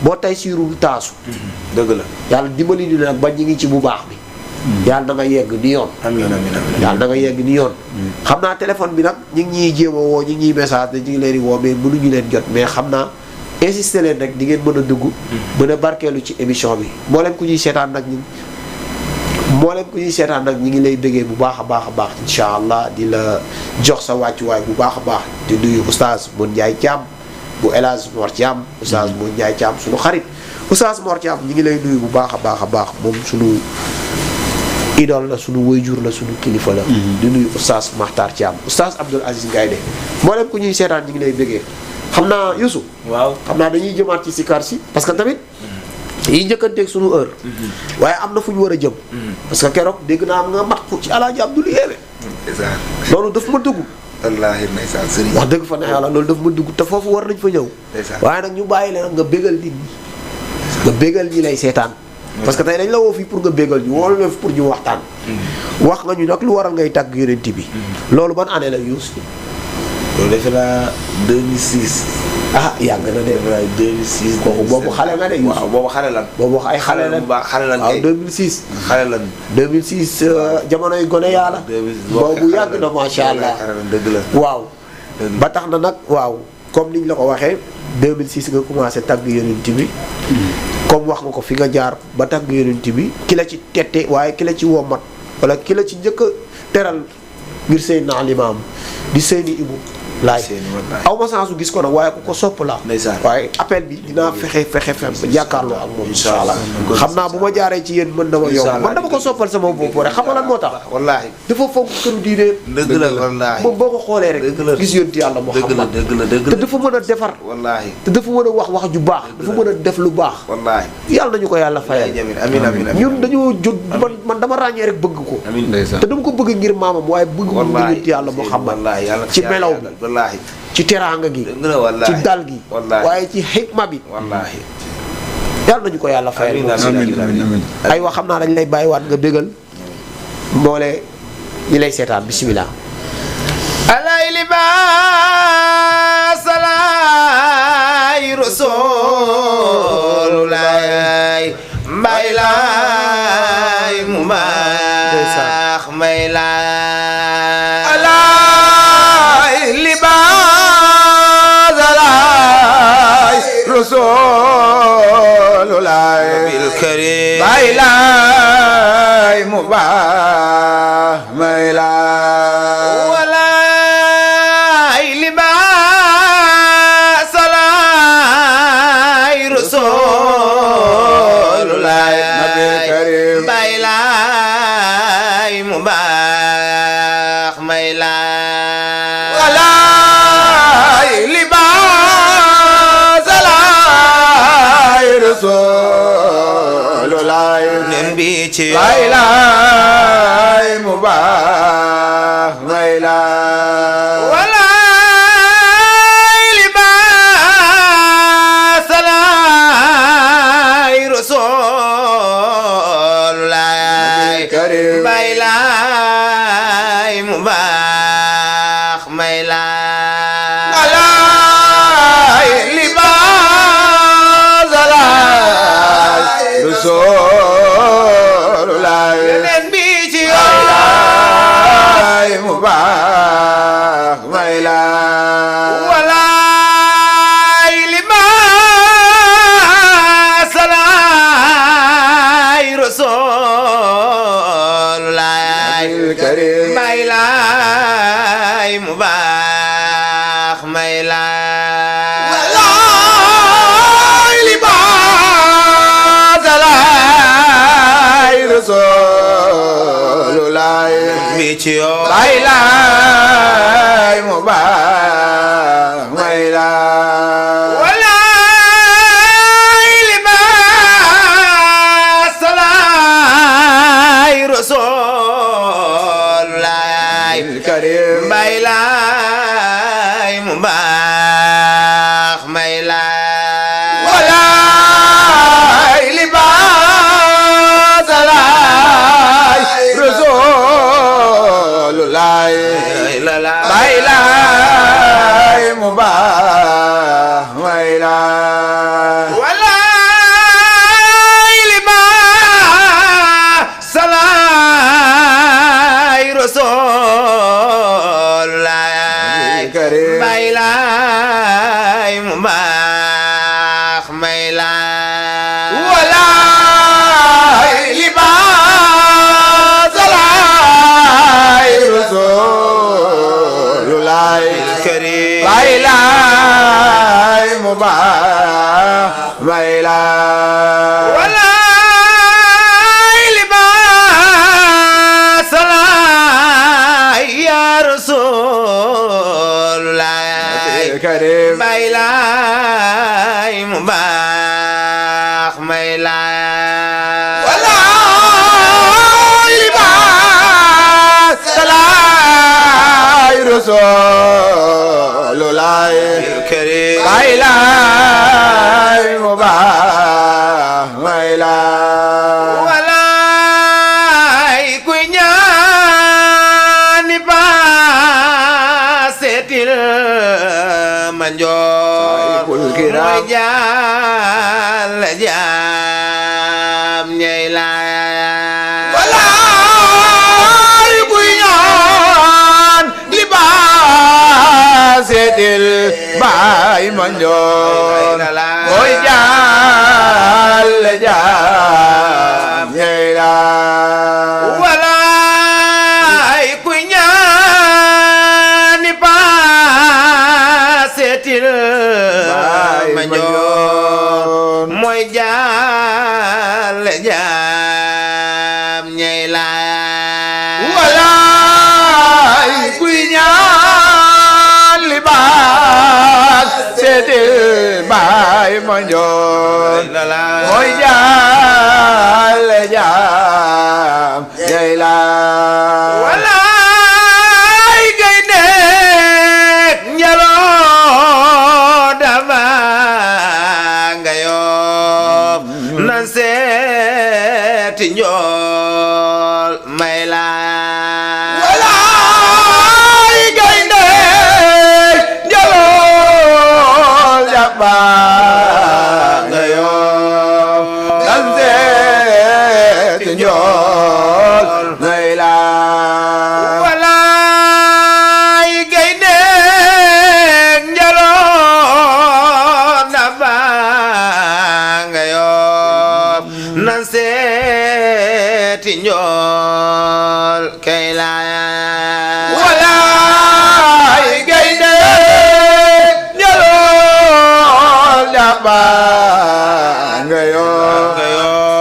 boo tey siirul taasu dëgg la yàlla dimbali ni nag ba ñu ngi ci bu baax bi yàlla na nga yegg ni yoon amiin amiin amiin yàlla na nga yegg ni yoon xam naa téléphone bi nag ñu ngi ñuy jéem a woo ñu ngi ñuy message ne ñu ngi leen di woo mais mënuñu leen jot mais xam naa insister leen rek di ngeen mën a dugg mën a barkeelu ci émission bi mboolem ku ñuy seetaan nag ñi ngi lay bëggee bu baax a baax insha allah di la jox sa wàccuwaay bu baax a baax di nuyu oustaz Mon Ndiaye Thiam bu El Hadj Mor Thiam oustaz Mon Ndiaye Thiam suñu xarit oustaz Mor Thiam ñi ngi lay nuyu bu baax a baax moom suñu idole la suñu wayjur la suñu kilifa la di nuyu oustaz Makhtar Thiam oustaz Abdoul Aziz Ngaïdé mboolem ku ñuy seetaan ñi ngi lay bëggee xam naa Youssou waaw xam naa dañuy jëmaat ci sikar si parce que tamit yi njëkkanteeg suñu heure waaye am na fu ñu war a jëm parce que keroog dégg naa am nga mat ko ci alaaji Abdoul Yéeme loolu daf ma dugg wallaahi ndeysaan sëriñ wax dëgg fa ne yàlla loolu daf ma dugg te foofu war nañ fa ñëw waaye nag ñu bàyyi leen nga bégal nit ñi nga bégal ñi lay seetaan parce que tey dañ la woo fii pour nga bégal ñu woo la fi pour ñu waxtaan wax nga ñu nag lu waral ngay tàgg yonent bi loolu ban année la Youssou loolu defe naa 2006 yàgg na de 2006 kooku boobu xale nga de Youssou waaw boobu xale lan boobu ay xale lan bu baax xale lan waaw 2006 xale lan 2006 jamonoy gone yàlla boobu yàgg na macha allah dëgg la waaw ba tax na nag waaw comme niñ la ko waxee 2006 nga commencé tàgg yonent bi comme wax nga ko fi nga jaar ba tàgg yonent bi ki la ci tette waaye ki la ci womat wala ki la ci njëkk a teral ngir Seydina Limaam di Seyni Ibu laay aw ma sansu gis ko nag waaye ku ko sopp la waaye appel bi dinaa fexe ba jàkkaarloo ak moom insha allah xam naa bu ma jaaree ci yéen mën na ma yomb man dama ko soppal sama bopp rek xam nga lan moo tax wallaahi dafa fonk këru diine dëgg la wallaahi moom boo ko xoolee rek gis yonti yàlla Muhammad te dafa mën a defar wallaahi te dafa mën a wax ju baax dafa mën a def lu baax wallaahi yàlla nañu ko yàlla fayal ñun dañoo jóg man dama ràññee rek bëgg ko te dama ko bëgg ngir maamam waaye bëgg mu yonti yàlla Muhammad ci melaw bi ci teraanga gi ci dal gi waaye ci xikma bi yàlla nañu ko yàlla fayal ay wax xam naa dañ lay bàyyiwaat nga bégal mboole ñi lay seetaan bismillah alay libaas alay rasululay mbay lay mu baax may lay alay libaas alay rasululay bil karim mbay lay mu baax may lay walay libaas alay rasululay bil karim mbay lay mu baax may lay walay libaas alay rasululay nen bi ci mbay lay mu baax may lay walay libaas alay rasululay mbay lay mu baax may lay walay libaas alay rasululay nen bi ci ilaha wala libaas laay rasulullah karim bay laay mu baax bay laay wala libaas laay ya rasulullah karim bay laay mu baax may laay wala libaas laay rasulullah karim bay laay mu baax may laay walaay kuy ñaani paasetil ma njoor mooy jaal jaam ñey laay walaay kuy ñaan libaas seetil baay ma njoor mooy jaal jaam ñey laay walaay kuy ñaani paasetil ma njoor mooy jaal jaam ñey laay walaay kuy ñaan libaas seetil baay ma njoor mooy jaal jaam ñey laay walaay gaynde njaloo dama nga yoo nan seeti njool may laay walaay gaynde njalool jàppa nga yoo nan seeti njool ngay laay walaay gaynde njaloo dama nga yoo nan seeti njool kay laay walaay gaynde njalool jàppa nga yoo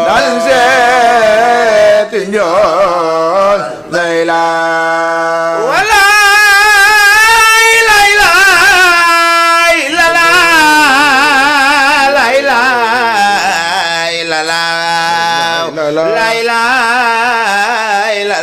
nan seeti njool ngay laay walaay lay laay la laay laay la laay lay laay la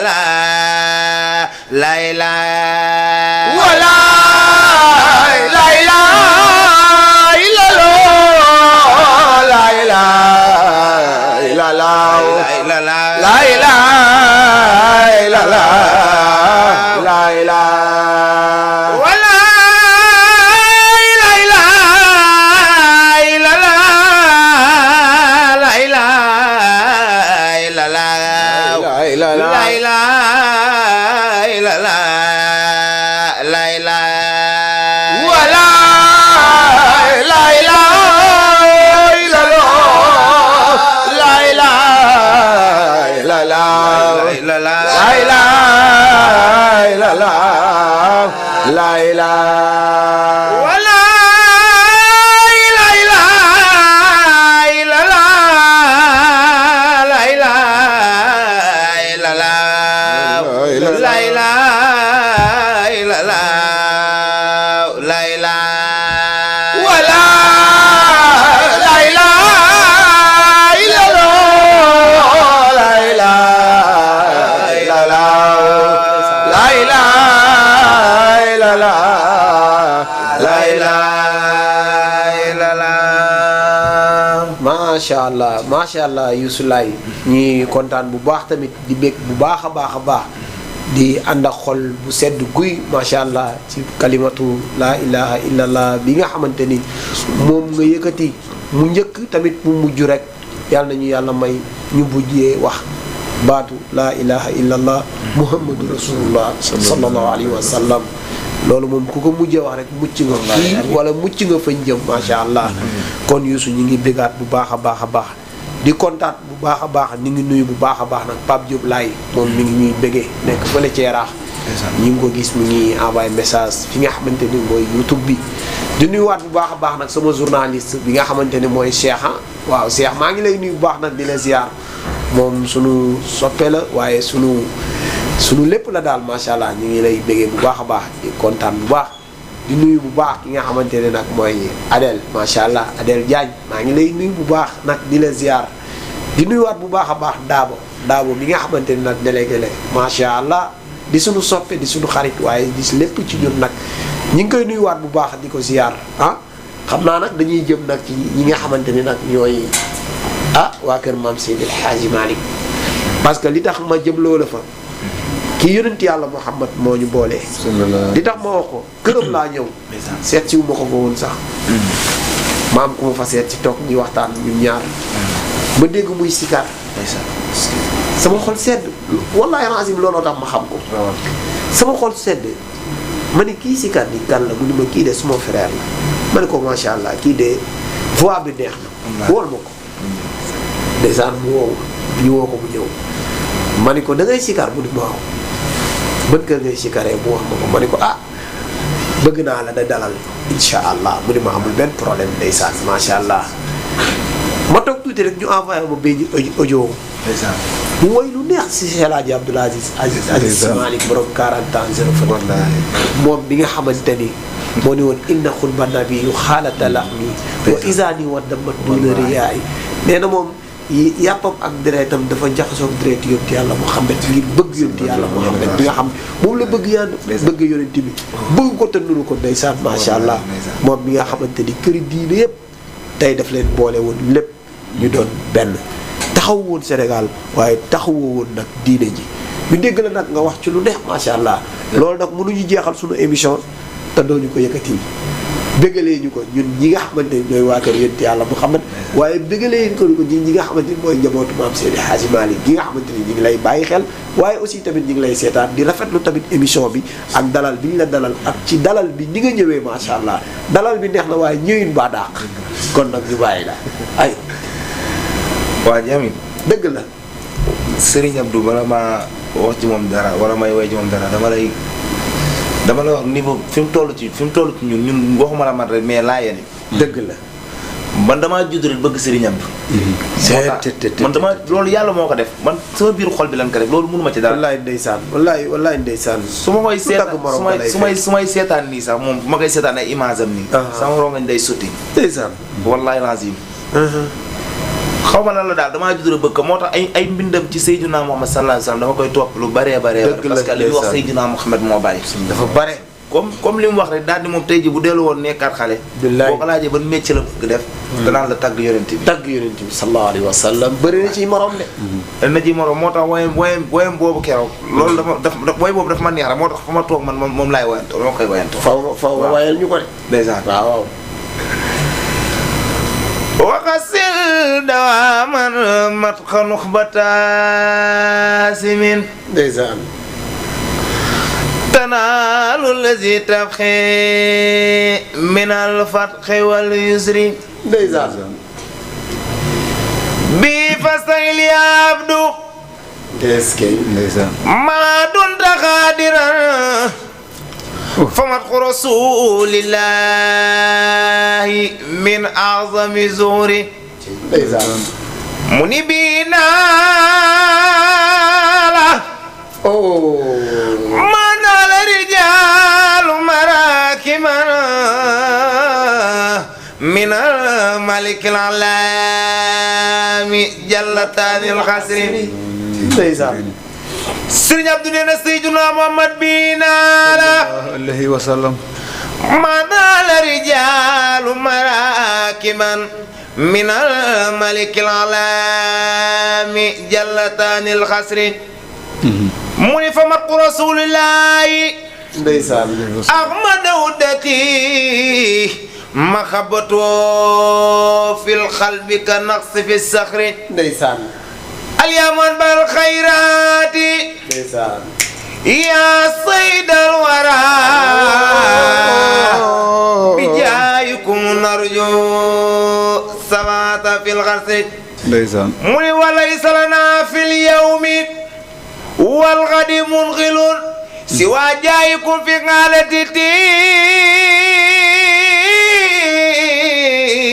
laay laay walaay lay laay la loo lay laay la laaw la laay lay laay la laaw lay laay walaay lay laay la laay laay la laay lay la laaw lay laay la laay laay walaay lay laay la loo lay laay la laaw la laay lay laay la laaw lay laay walaay lay laay la laay laay la laay lay laay la laay laay walaay lay laay la loo lay laay la laaw lay laay la laaw lay laay la laay macha allah Youssou Laye ñi kontaan bu baax tamit di bég bu baax a baax di ànd ak xol bu sedd guy macha allah ci kalimatu laa ilaha illallah bi nga xamante ni moom nga yëkkati mu njëkk tamit mu mujj rek yàlla nañu yàlla may ñu bujjee wax baatu laa ilaha illallah muhammadu rasulullah sallallahu alayhi wa sallam loolu moom ku ko mujjee wax rek mucc nga fii wala mucc nga fañ jëm macha allah. kon Youssou ñu ngi bégaat bu baax a baax a baax di kontaat bu baax a baax ñu ngi nuyu bu baax a baax nag Pape Diop laay moom mi ngi ñuy bégee nekk fële ci Yaraax ñu ngi ko gis mu ngi envoyé message fi nga xamante ni mooy YouTube bi di nuyuwaat bu baax a baax nag sama journaliste bi nga xamante ne mooy Cheikh waaw Cheikh maa ngi lay nuyu bu baax nag di la ziar moom sunu soppe la waaye sunu lépp la daal macha allah ñu ngi lay bégee bu baax a baax di kontaan bu baax di nuyu bu baax ki nga xamante ne nag mooy Adel macha allah Adel Diagne maa ngi lay nuyu bu baax nag di la ziar di nuyuwaat bu baax a baax Daabo bi nga xamante ne nag délégué la macha allah di suñu soppe di suñu xarit waaye di lépp ci ñun nag ñi ngi koy nuyuwaat bu baax di ko ziar xam naa nag dañuy jëm nag ci ñi nga xamante ni nag ñooy waa kër maam Seydi El Hadji Malick parce que li tax ma jëm loola fa kii yonent yàlla Muhammad moo ñu boolee li tax ma wax ko këram laa ñëw seet si wu ma ko fa woon sax ma am ku ma fa seet ci toog ñuy waxtaan ñun ñaar ma dégg muy sikar sama xol sedd wallaahi azim looloo tax ma xam ko sama xol sedd ma ne kii sikar ni kan la mu ni ma kii de suma frère la ma ne ko macha allah kii de voix bi neex na wool ma ko ndeysaan mu woow ñu woo ko mu ñëw ma ne ko da ngay sikar mu ni ma waaw bët kër ngay sikaree mu wax ma ko ma ne ko bëgg naa la da dalal insha allah mu ni ma amul benn problème ndeysaan macha allah ma toog tuuti rek ñu envoyé ma benn audio mu woy lu neex si Cheikh El Hadji Abdoul Aziz Sy Malick borom 40 ans zéro fa moom bi nga xamante ni moo ni woon inna xutba nabi yu xaalata laxmi wa isaani wa damat duna riyaay nee na moom yàppam ak deretam dafa jaxasoog deret yonti yàlla Muhammad ngir bëgg yonti yàlla Muhammad bi nga xam moom la bëgg yàlla bëgg yonent bi bëgg ko te nuru ko ndeysaan macha allah moom bi nga xamante ni këri diine yëpp tey daf leen boole woon lépp ñu doon benn taxaw woon Sénégal waaye taxawoo woon nag diine ji ñu dégg la nag nga wax ci lu neex macha allah loolu nag mënuñu jeexal suñu émission te doo ñu ko yëkkati bëggalee ñu ko ñun ñi nga xamante ni ñooy waa kër yonent yàlla Muhammad waaye bëggalee ko ñi nga xamante ni mooy njabootu maam Seydi Hadji Malick gi nga xamante ni ñu ngi lay bàyyi xel waaye aussi tamit ñu ngi lay seetaan di rafetlu tamit émission bi ak dalal bi ñu la dalal ak ci dalal bi ni nga ñëwee macha allah dalal bi neex na waaye ñëwin baa dàq kon nag ñu bàyyi la ay waa Jamil dëgg la Serigne Abdou bala ma wax ci moom dara wala may way ci moom dara dama la wax niveau fi mu toll ci ñun waxuma la man rek mais laa yéene dëgg la man damaa judd rek bëgg Serigne Abdou man dama loolu yàlla moo ko def man sama biir xol bi lan ko def loolu mënuma ci dara wallaay ndeysaan wallaay ndeysaan su ma koy seetaan su may seetaan nii sax moom bu ma koy seetaan ay image am nii sama rongañ day sotti ndeysaan wallaay lazim xaw ma lan la daal damaa judd bëgg ko moo tax ay mbindam ci Seydina Muhammad sallallahu alayhi wasallam dama koy topp lu bëree parce que li mu wax Seydina Muhammad moo bari dafa bare comme li mu wax rek daal di moom tey ji bu dellu woon nekkaat xale boo ko laajee ban métier la bëgg def danaan la tagg yonent bi sallallahu alayhi wasallam bëri na ci morom de na ci morom moo tax woyam boobu keroog loolu woy boobu dafa ma neex rek moo tax fa ma toog man moom laay woyanto moo koy woyanto faw wayal ñu ko de ndeysaan waaw waxasil dawaaman mat xanux bataasimin ndeysaan tanaalu lazi tabxi min alfatxi wal yusri ndeysaan bi fastayil ya abdu ndeysaan maa dunta xaadiran فمدح رسول الله من أعظم زوري منيبين من على رجال مراكما من الملك العلام جلتان الخسر Serigne Abdou nee na Seydina Muhammad bi naala alayhi wa sallam manala rijalu marakiman min al malik al alami jallatanil khasri muni fa mat rasulillahi ndeysaan ahmad udati makhabatu fil qalbi ka naqs fi sakhri ndeysaan اليمن بالخيرات يا صيد الورى بجايكم نرجو سماة في الغرس ndeysaan من وليس لنا في اليوم والغد منغل سوى جايكم في غالة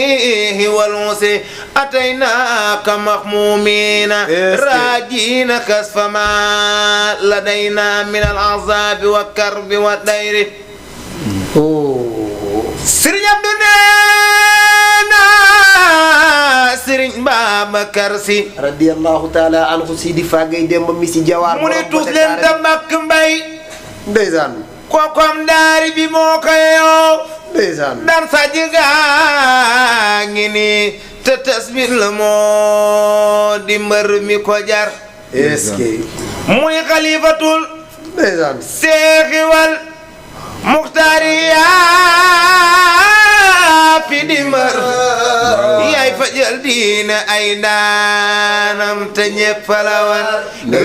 التيه والموسي أتيناك مخمومين راجين كسف ما لدينا من العذاب والكرب والدير سرين عبد Sëriñ Babacar Si radiyallahu taala anhu Sidi Fagay Demba Misi Jawaar mu ne tuus leen ta mbakk mbay ndeysaan kokom daari bi moo ko yow ndeysaan dan sa jigaa ngi ni te tasbir la moo di mbër mi ko jar est-ce que muy xalifatul ndeysaan seexi wal muxtaari fi di mbër yaay fajal diine ay daanam te ñépp la war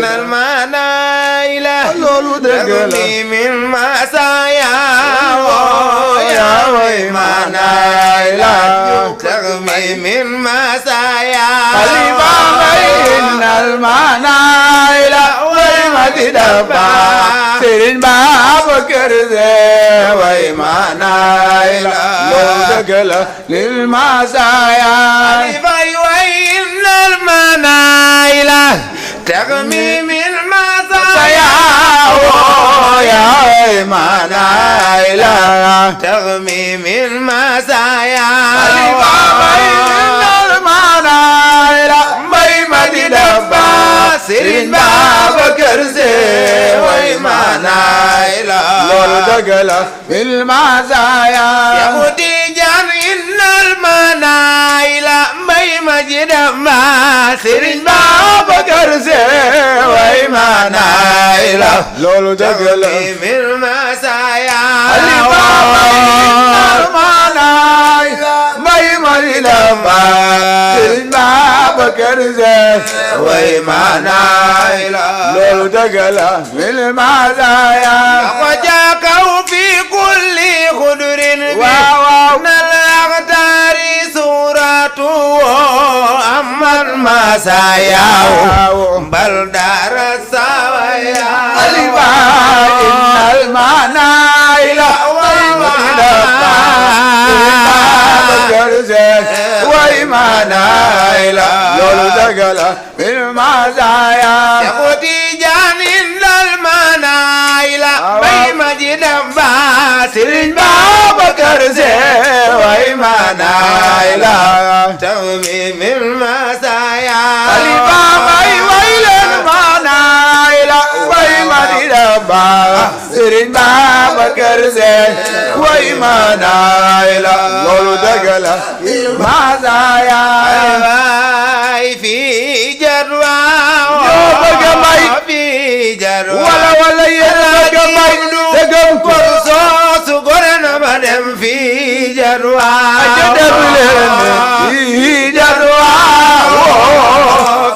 nal maanaay la loolu dëgg la min masaya yaa way maanaay la taxmi min masaya xalifa ngay nal maanaay la way ma di dafa Sëriñ Babacar Si way maanaay la loolu dëgg la lil masaaya fay way nal maanaay la taxmi min masaya yaa way maanaay la taxmi min masaya xalifa ngay nal maanaay la mbay ma di dafa Sëriñ Babacar Si way maanaay la loolu dëgg la lil masaaya Yahudi jan innal maanaay la mbay ma ji dama Sëriñ Babacar Si way maanaay la loolu dëgg la min masaya xalifa maanaay mbay ma di dafa Sëriñ Babacar Si way maanaay la loolu dëgg la lil masaaya وجاكوا في كل خدر من الأغتار سورته أما المسايا بل دار السوايا خليفة إن المعنى إلى وإيمانا إلى لولو دقلا بالمزايا يقضي جان إن المعنى إلى بي مجد باسل Babacar Si وإيمانا إلى توميم المسايا خليفة ويل المعنى إلى وإيمانا Sëriñ Babacar Si وإيمانا إلى لولو دقلا بالمزايا في جروى في جروى ولا ينبغي تقم كرسوس قرن بدم في جروى في جروى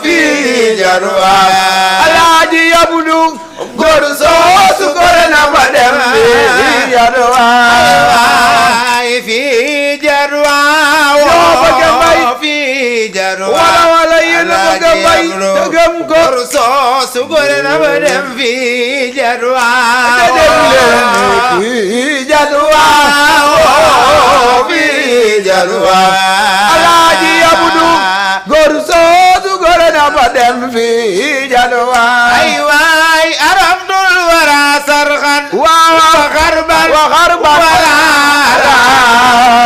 في جروى الحاجي يبدو كرسوس قرن بدم في جروى في جروى في جروى ولا ينبغي تقم كرسوس قرن بدم في جروى في جروى في جروى الحاجي يبدو كرسوس قرن بدم في جروى أيوة عرفت الورى صرخا وغربا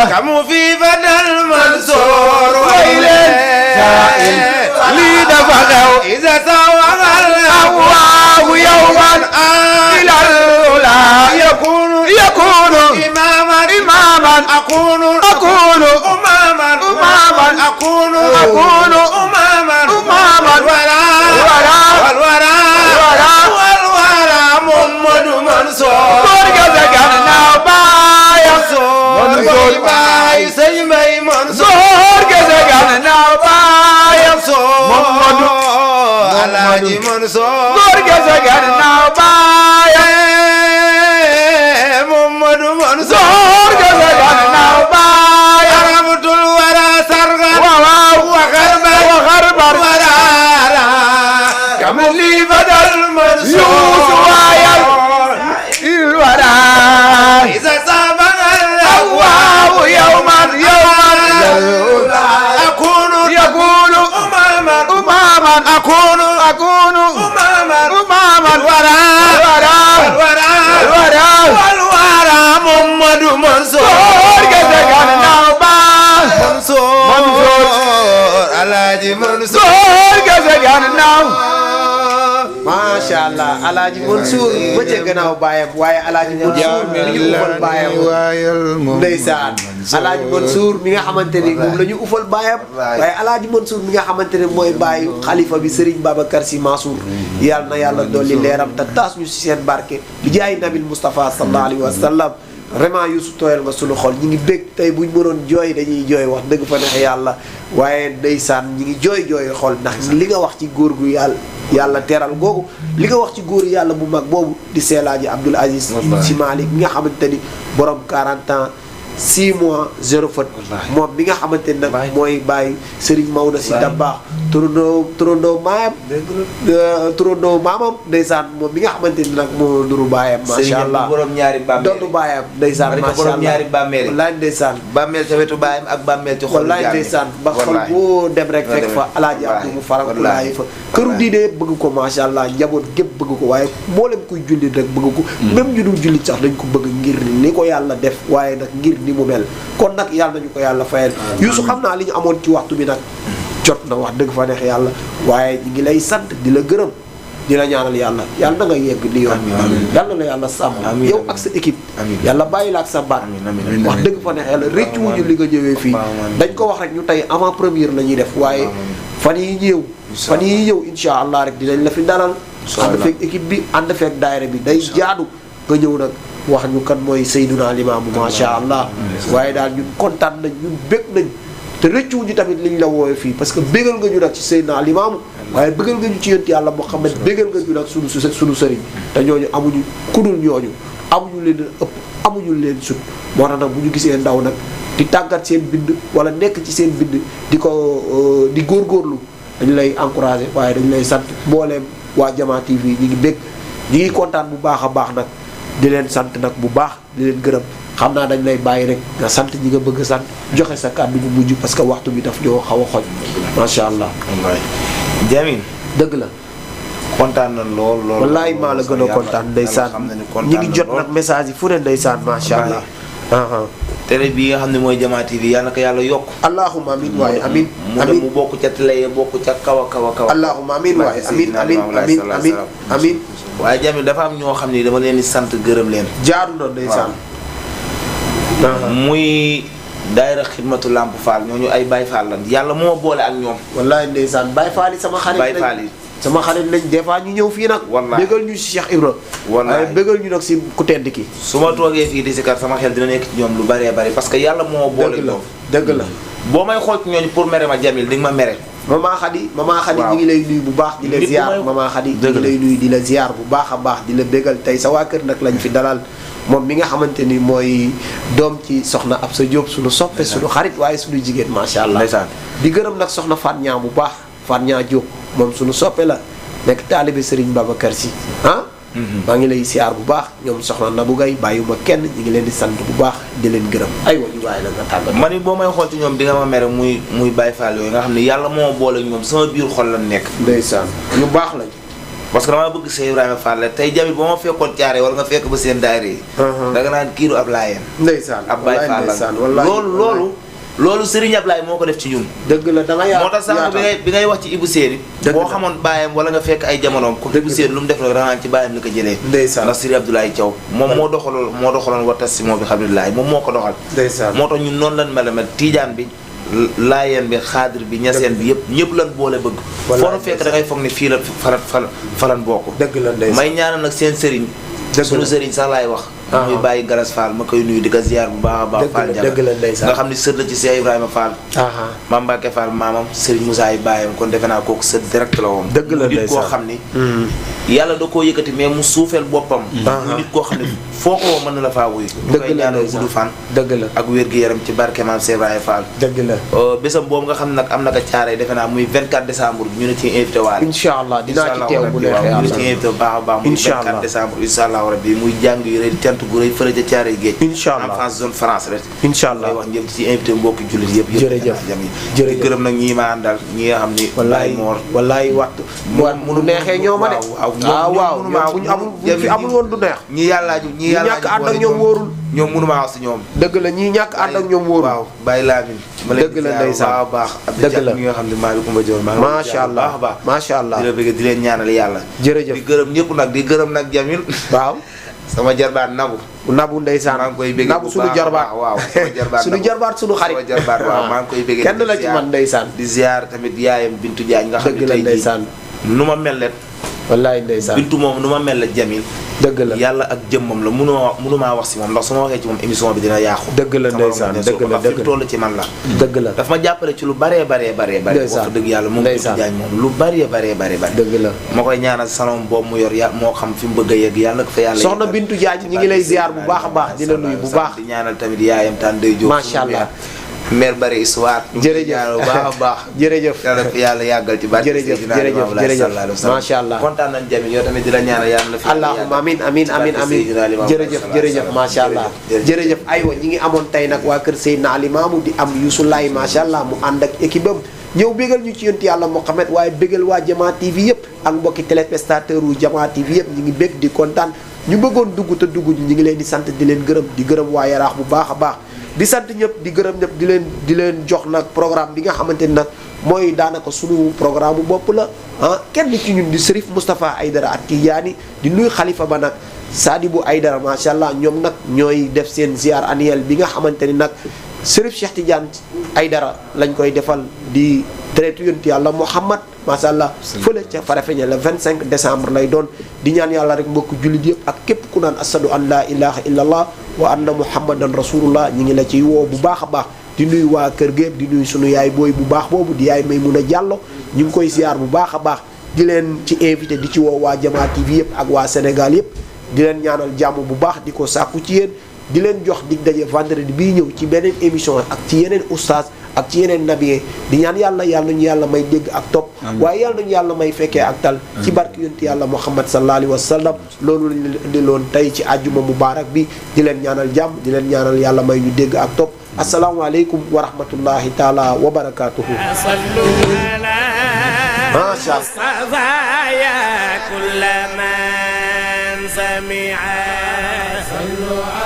كم في فدى المنصور ويلين سائل لي دفعه إذا سوى الله يوما إلى الأولى يكون إماما أكون أماما أكون أماما والورى محمد منصور منصور باي سيمي منصور محمد الحاج منصور Alaaji Mansour gasa gannaaw macha allah alaaji Mansour ba ca gannaaw baayam waaye alaaji Mansour mi ñu ufal baayam ndeysaan alaaji Mansour mi nga xamante ni moom la ñu ufal baayam waaye alaaji Mansour mi nga xamante ne mooy baayu xalifa bi Serigne Babacar Sy Mansour yàlla na yàlla dolli leeram te taas ñu si seen barke bi jaay nabil Moustapha sallallahu alayhi wa sallam vraiment Youssou tooyal nga sunu xol ñi ngi bég tey buñ mënoon jooy dañuy jooy wax dëgg fa neex yàlla waaye ndeysaan ñi ngi jooy xol ndax li nga wax ci góor gu yàlla teral googu li nga wax ci góor yàlla bu mag boobu di Seelaaji Abdoul Aziz Sy Malick mi nga xamante ni borom 40 ans 6 mois 0 faute moom mi nga xamante ni nag mooy bàyyi Serigne Maodo Sy Dabakh turandoo maamam ndeysaan moom mi nga xamante ni nag moo nuru baayam macha allah borom ñaari bàmmeel doonu baayam ndeysaan macha allah borom ñaari bàmmeel wallaay ndeysaan bàmmeel ca wetu baayam ak bàmmeel ci xol wallaay ndeysaan ba xol boo dem rek fekk fa alaaji Abdou mu farankulaayi fa këru diine yëpp bëgg ko macha allah njaboot gépp bëgg ko waaye mboolem kuy jullit rek bëgg ko même ñu dul jullit sax dañ ko bëgg ngir ni ko yàlla def waaye nag ngir ni mu mel kon nag yàlla nañu ko yàlla fayal Youssou xam naa li ñu amoon ci waxtu bi nag jot na wax dëgg fa neex yàlla waaye ñu ngi lay sant di la gërëm di la ñaanal yàlla na nga yegg ni yoon yàlla na yàlla sàmm yow ak sa équipe yàlla bàyyi la ak sa baat wax dëgg fa neex yàlla réccu wuñu li nga ñëwee fii dañ ko wax rek ñu tey avant première la ñuy def waaye fan yi ñëw insha allah rek dinañ la fi dalal ànd feeg équipe bi ànd feeg daayira bi day jaadu nga ñëw nag wax ñu kan mooy Seydina Limaamu macha allah waaye daal ñun kontaan nañ ñun bég nañ te rëccuwuñu tamit liñ la woowe fii parce que bégal nga ñu nag ci Seydina Limaamu waaye bégal nga ñu ci yonent yàlla Muhammad bégal nga ñu nag sunu sëriñ te ñooñu amuñu kudul ñooñu amuñu leen ëpp amuñu leen sut moo tax nag bu ñu gisee ndaw nag di tàggat seen bind wala nekk ci seen bind di ko di góorgóorlu dañu lay encouragé waaye dañu lay sant mbooleem waa Jama TV ñi ngi bég ñi ngi kontaan bu baax a baax nag di leen sant nag bu baax di leen gërëm xam naa dañ lay bàyyi rek nga sant ñi nga bëgg a sant joxe sa kàddu bu mujj parce que waxtu bi daf ñoo xaw a xoj macha allah. Jamil dëgg la. kontaan na lool. wallaay maa la gën a kontaan ndeysaan ñi ngi jot nag message yi fu ne ndeysaan macha allah. télé bii nga xam ne mooy Jama TV yal na ko yàlla yokk. allahumma amiin waaye amiin mu bokk ca télé bokk ca kaw a kaw a kaw. allahumma amiin waaye amiin. waaye Jamil dafa am ñoo xam ne dama leen di sant gërëm leen. jaaru na ndeysaan. muy daayira xidmatu Lamp Fall ñooñu ay Baye Fall lan yàlla moo boole ak ñoom. wallaay ndeysaan Baye Fall yi sama xarit Baye Fall yi. sama xarit lañ des fois ñu ñëw fii nag. wallaay bégal ñu si Cheikh Ibra. wallaay bégal ñu nag si ku tedd ki. su ma toogee fii di si kat sama xel dina nekk ci ñoom lu bëree bëri parce que yàlla moo boole ñoom. dëgg la boo may xool ci ñooñu pour mere ma Jamil di nga ma mere. Mama Khady ñu ngi lay nuyu bu baax di la ziar Mama Khady ñu ngi lay nuyu di la ziar bu baax a baax di la bégal tey sa waa kër nag lañ fi dalal moom mi nga xamante ni mooy doom ci soxna Absa Diop suñu soppe suñu xarit waaye suñu jigéen macha allah di gërëm nag soxna Fatou Niang bu baax Fatou Niang Diop moom suñu soppe la nekk taalibe Serigne Babacar Sy maa ngi lay siyaar bu baax ñoom soxna Nabou Gaye bàyyiwuma kenn ñu ngi leen di sant bu baax di leen gërëm aywa ñu bàyyi la nga tàggat man it boo may xool ci ñoom di nga ma mere muy Baye Fall yooyu nga xam ne yàlla moo boole ñoom sama biir xol la nekk ndeysaan ñu baax lañ parce que dama bëgg Cheikh Ibrahima Fall la tey Jamil ba ma fekkoon caare wala nga fekk ba seen daayira yi da nga naan kiiru ab laayeen ndeysaan ab Baye Fall la loolu Serigne Ablaye moo ko def ci ñun dëgg la da nga yaa moo tax sànq bi ngay wax ci Ibou Sène boo xamoon baayam wala nga fekk ay jamonoom ko Ibou Sène lu mu def rek da nga naan ci baayam la ko jëlee ndeysaan ndax Serigne Abdoulaye Thiaw moom moo doxaloon wa tas si moo bi xamdulilahi moom moo ko doxal ndeysaan moo tax ñun noonu lan mel tiijaan bi laayeen bi xaadir bi ñaseen bi ñëpp lan boole bëgg foo nu fekk da ngay foog ne fii la falan bokk dëgg la ndeysaan may ñaanal nag seen sëriñ suñu sëriñ sax laay wax muy bàyyi Galas Fall ma koy nuyu di ko ziar bu baax a baax Fall Ndiaga nga xam ne sët la ci Cheikh Ibrahima Fall Mame Mbacke Fall maamam Serigne Moussa yi bàyyam kon defe naa kooku sët direct la woon dëgg la nit koo xam ni yàlla da koo yëkkati mais mu suufeel boppam mu nit koo xam ne foo ko woo mën na la faa wuyu ñu koy ñaanal gudd fan dëgg la ak wér-gu-yaram ci barke maam Cheikh Ibrahima Fall dëgg la bésam boobu nga xam ne nag am na ko caaree defe naa muy 24 décembre ñu ne ci invité waale incha allah dinaa ci teew bu neexee ñu ne ci invité bu baax a baax muy 24 décembre incha allah rabbi muy jàng yu rëy cant gu rëy fële ca Thiaroye Géej. incha allah en France zone France rek. incha allah wax ñëpp ci invité mbokki jullit yëpp. jërëjëf jërëjëf di gërëm nag ñii ma àndal ñi nga xam ni. wallaay wallaay waxtu. mu neexee ñoo ma de. waaw bu fi amul woon du neex. ñi yàlla ñi ñàkk ànd ak ñoom wóorul. ñoom mënumaa wax si ñoom. dëgg la ñii ñàkk ànd ak ñoom wóorul. waaw bàyyi laa min. dëgg la ndeysaan baax dëgg la mi nga xam ne Malick Coumba Diop macha allah macha allah di la bëgg di leen ñaanal yàlla. jërëjëf di gërëm ñëpp nag di gërëm nag Jamil. waaw sama jarbaat Nabu ndeysaan maa ngi koy bëgg Nabu suñu jarbaat waaw sama jarbaat suñu xarit sama jarbaat waaw maa ngi koy bëgg kenn la ci man ndeysaan di ziar tamit yaayam Bintu Jaañ nga xam ne tey ndeysaan nu ma mel leen wallaay ndeysaan Bintu moom nu ma mel la Jamil dëgg la yàlla ak jëmmam la mënumaa wax si moom ndax su ma waxee ci moom émission bi dina yàqu. dëgg la ndeysaan dëgg la fi mu toll ci man la. dëgg la daf ma jàppale ci lu baree baree wax dëgg yàlla moom Bintu Jaañ moom lu baree dëgg la ma koy ñaanal salon boobu mu yor moo xam fi mu bëgg a yegg yàlla na ko fa yàlla soxna Bintu Jaañ ñi ngi lay ziar bu baax a baax di la nuyu bu baax di ñaanal tamit yaayam tan day jóg macha allah mère bari histoire jërëjëf bu baax a baax jërëjëf yàlla yàggal ci barke jërëjëf macha allah kontaan nañ Jamil yow tamit di la ñaanal yàlla na fi allahumma amin jërëjëf macha allah jërëjëf aywa ñi ngi amoon tey nag waa kër Seydina Limaamu di am Youssou Laye macha allah mu ànd ak équipe am ñëw bégal ñu ci yonent yàlla Muhammad waaye bégal waa Jamaa TV yëpp ak mbokki téléspectateur u Jamaa TV yëpp ñi ngi bég di kontaan ñu bëggoon dugg te dugg ñi ngi leen di sant di leen gërëm di gërëm waa Yaraax bu baax a baax di sant ñëpp di gërëm ñëpp di leen jox nag programme bi nga xamante ni nag mooy daanaka sunu programme bu bopp la kenn ci ñun di Serif Moustapha Aydara ak Tidiane di nuy xalifa ba nag Sadibou Aydara macha allah ñoom nag ñooy def seen ziar annuel bi nga xamante ni nag Serif Cheikh Tidiane Aydara lañ koy defal di traité yonent yàlla Muhammad macha allah fële ca Farafeñe le 25 décembre lay doon di ñaan yàlla rek mbokk jullit yëpp ak képp ku naan ashadu an laa ilaha illallah wa anna muhammadan rasulullah ñi ngi la ciy woo bu baax a baax di nuyu waa kër gépp di nuyu sunu yaay booy bu baax boobu di yaay Maymuna Jàllo ñu ngi koy ziar bu baax a baax di leen ci invité di ci woo waa Jamaa TV yëpp ak waa Sénégal yëpp di leen ñaanal jàmm bu baax di ko sàkku ci yéen di leen jox dig daje vendredi bii ñëw ci beneen émission ak ci yeneen oustaz ak ci yeneen nabiye di ñaan yàlla ñu yàlla may dégg ak topp waaye yàlla nañu yàlla may fekkee ak tal ci barke yonent yàlla Muhammad sallallahu alayhi wa sallam loolu lañ leen indiloon tey ci àjjuma mubaarak bi di leen ñaanal jàmm di leen ñaanal yàlla may ñu dégg ak topp asalaamaaleykum wa rahmatullahi taala wa barakaatuhu macha allah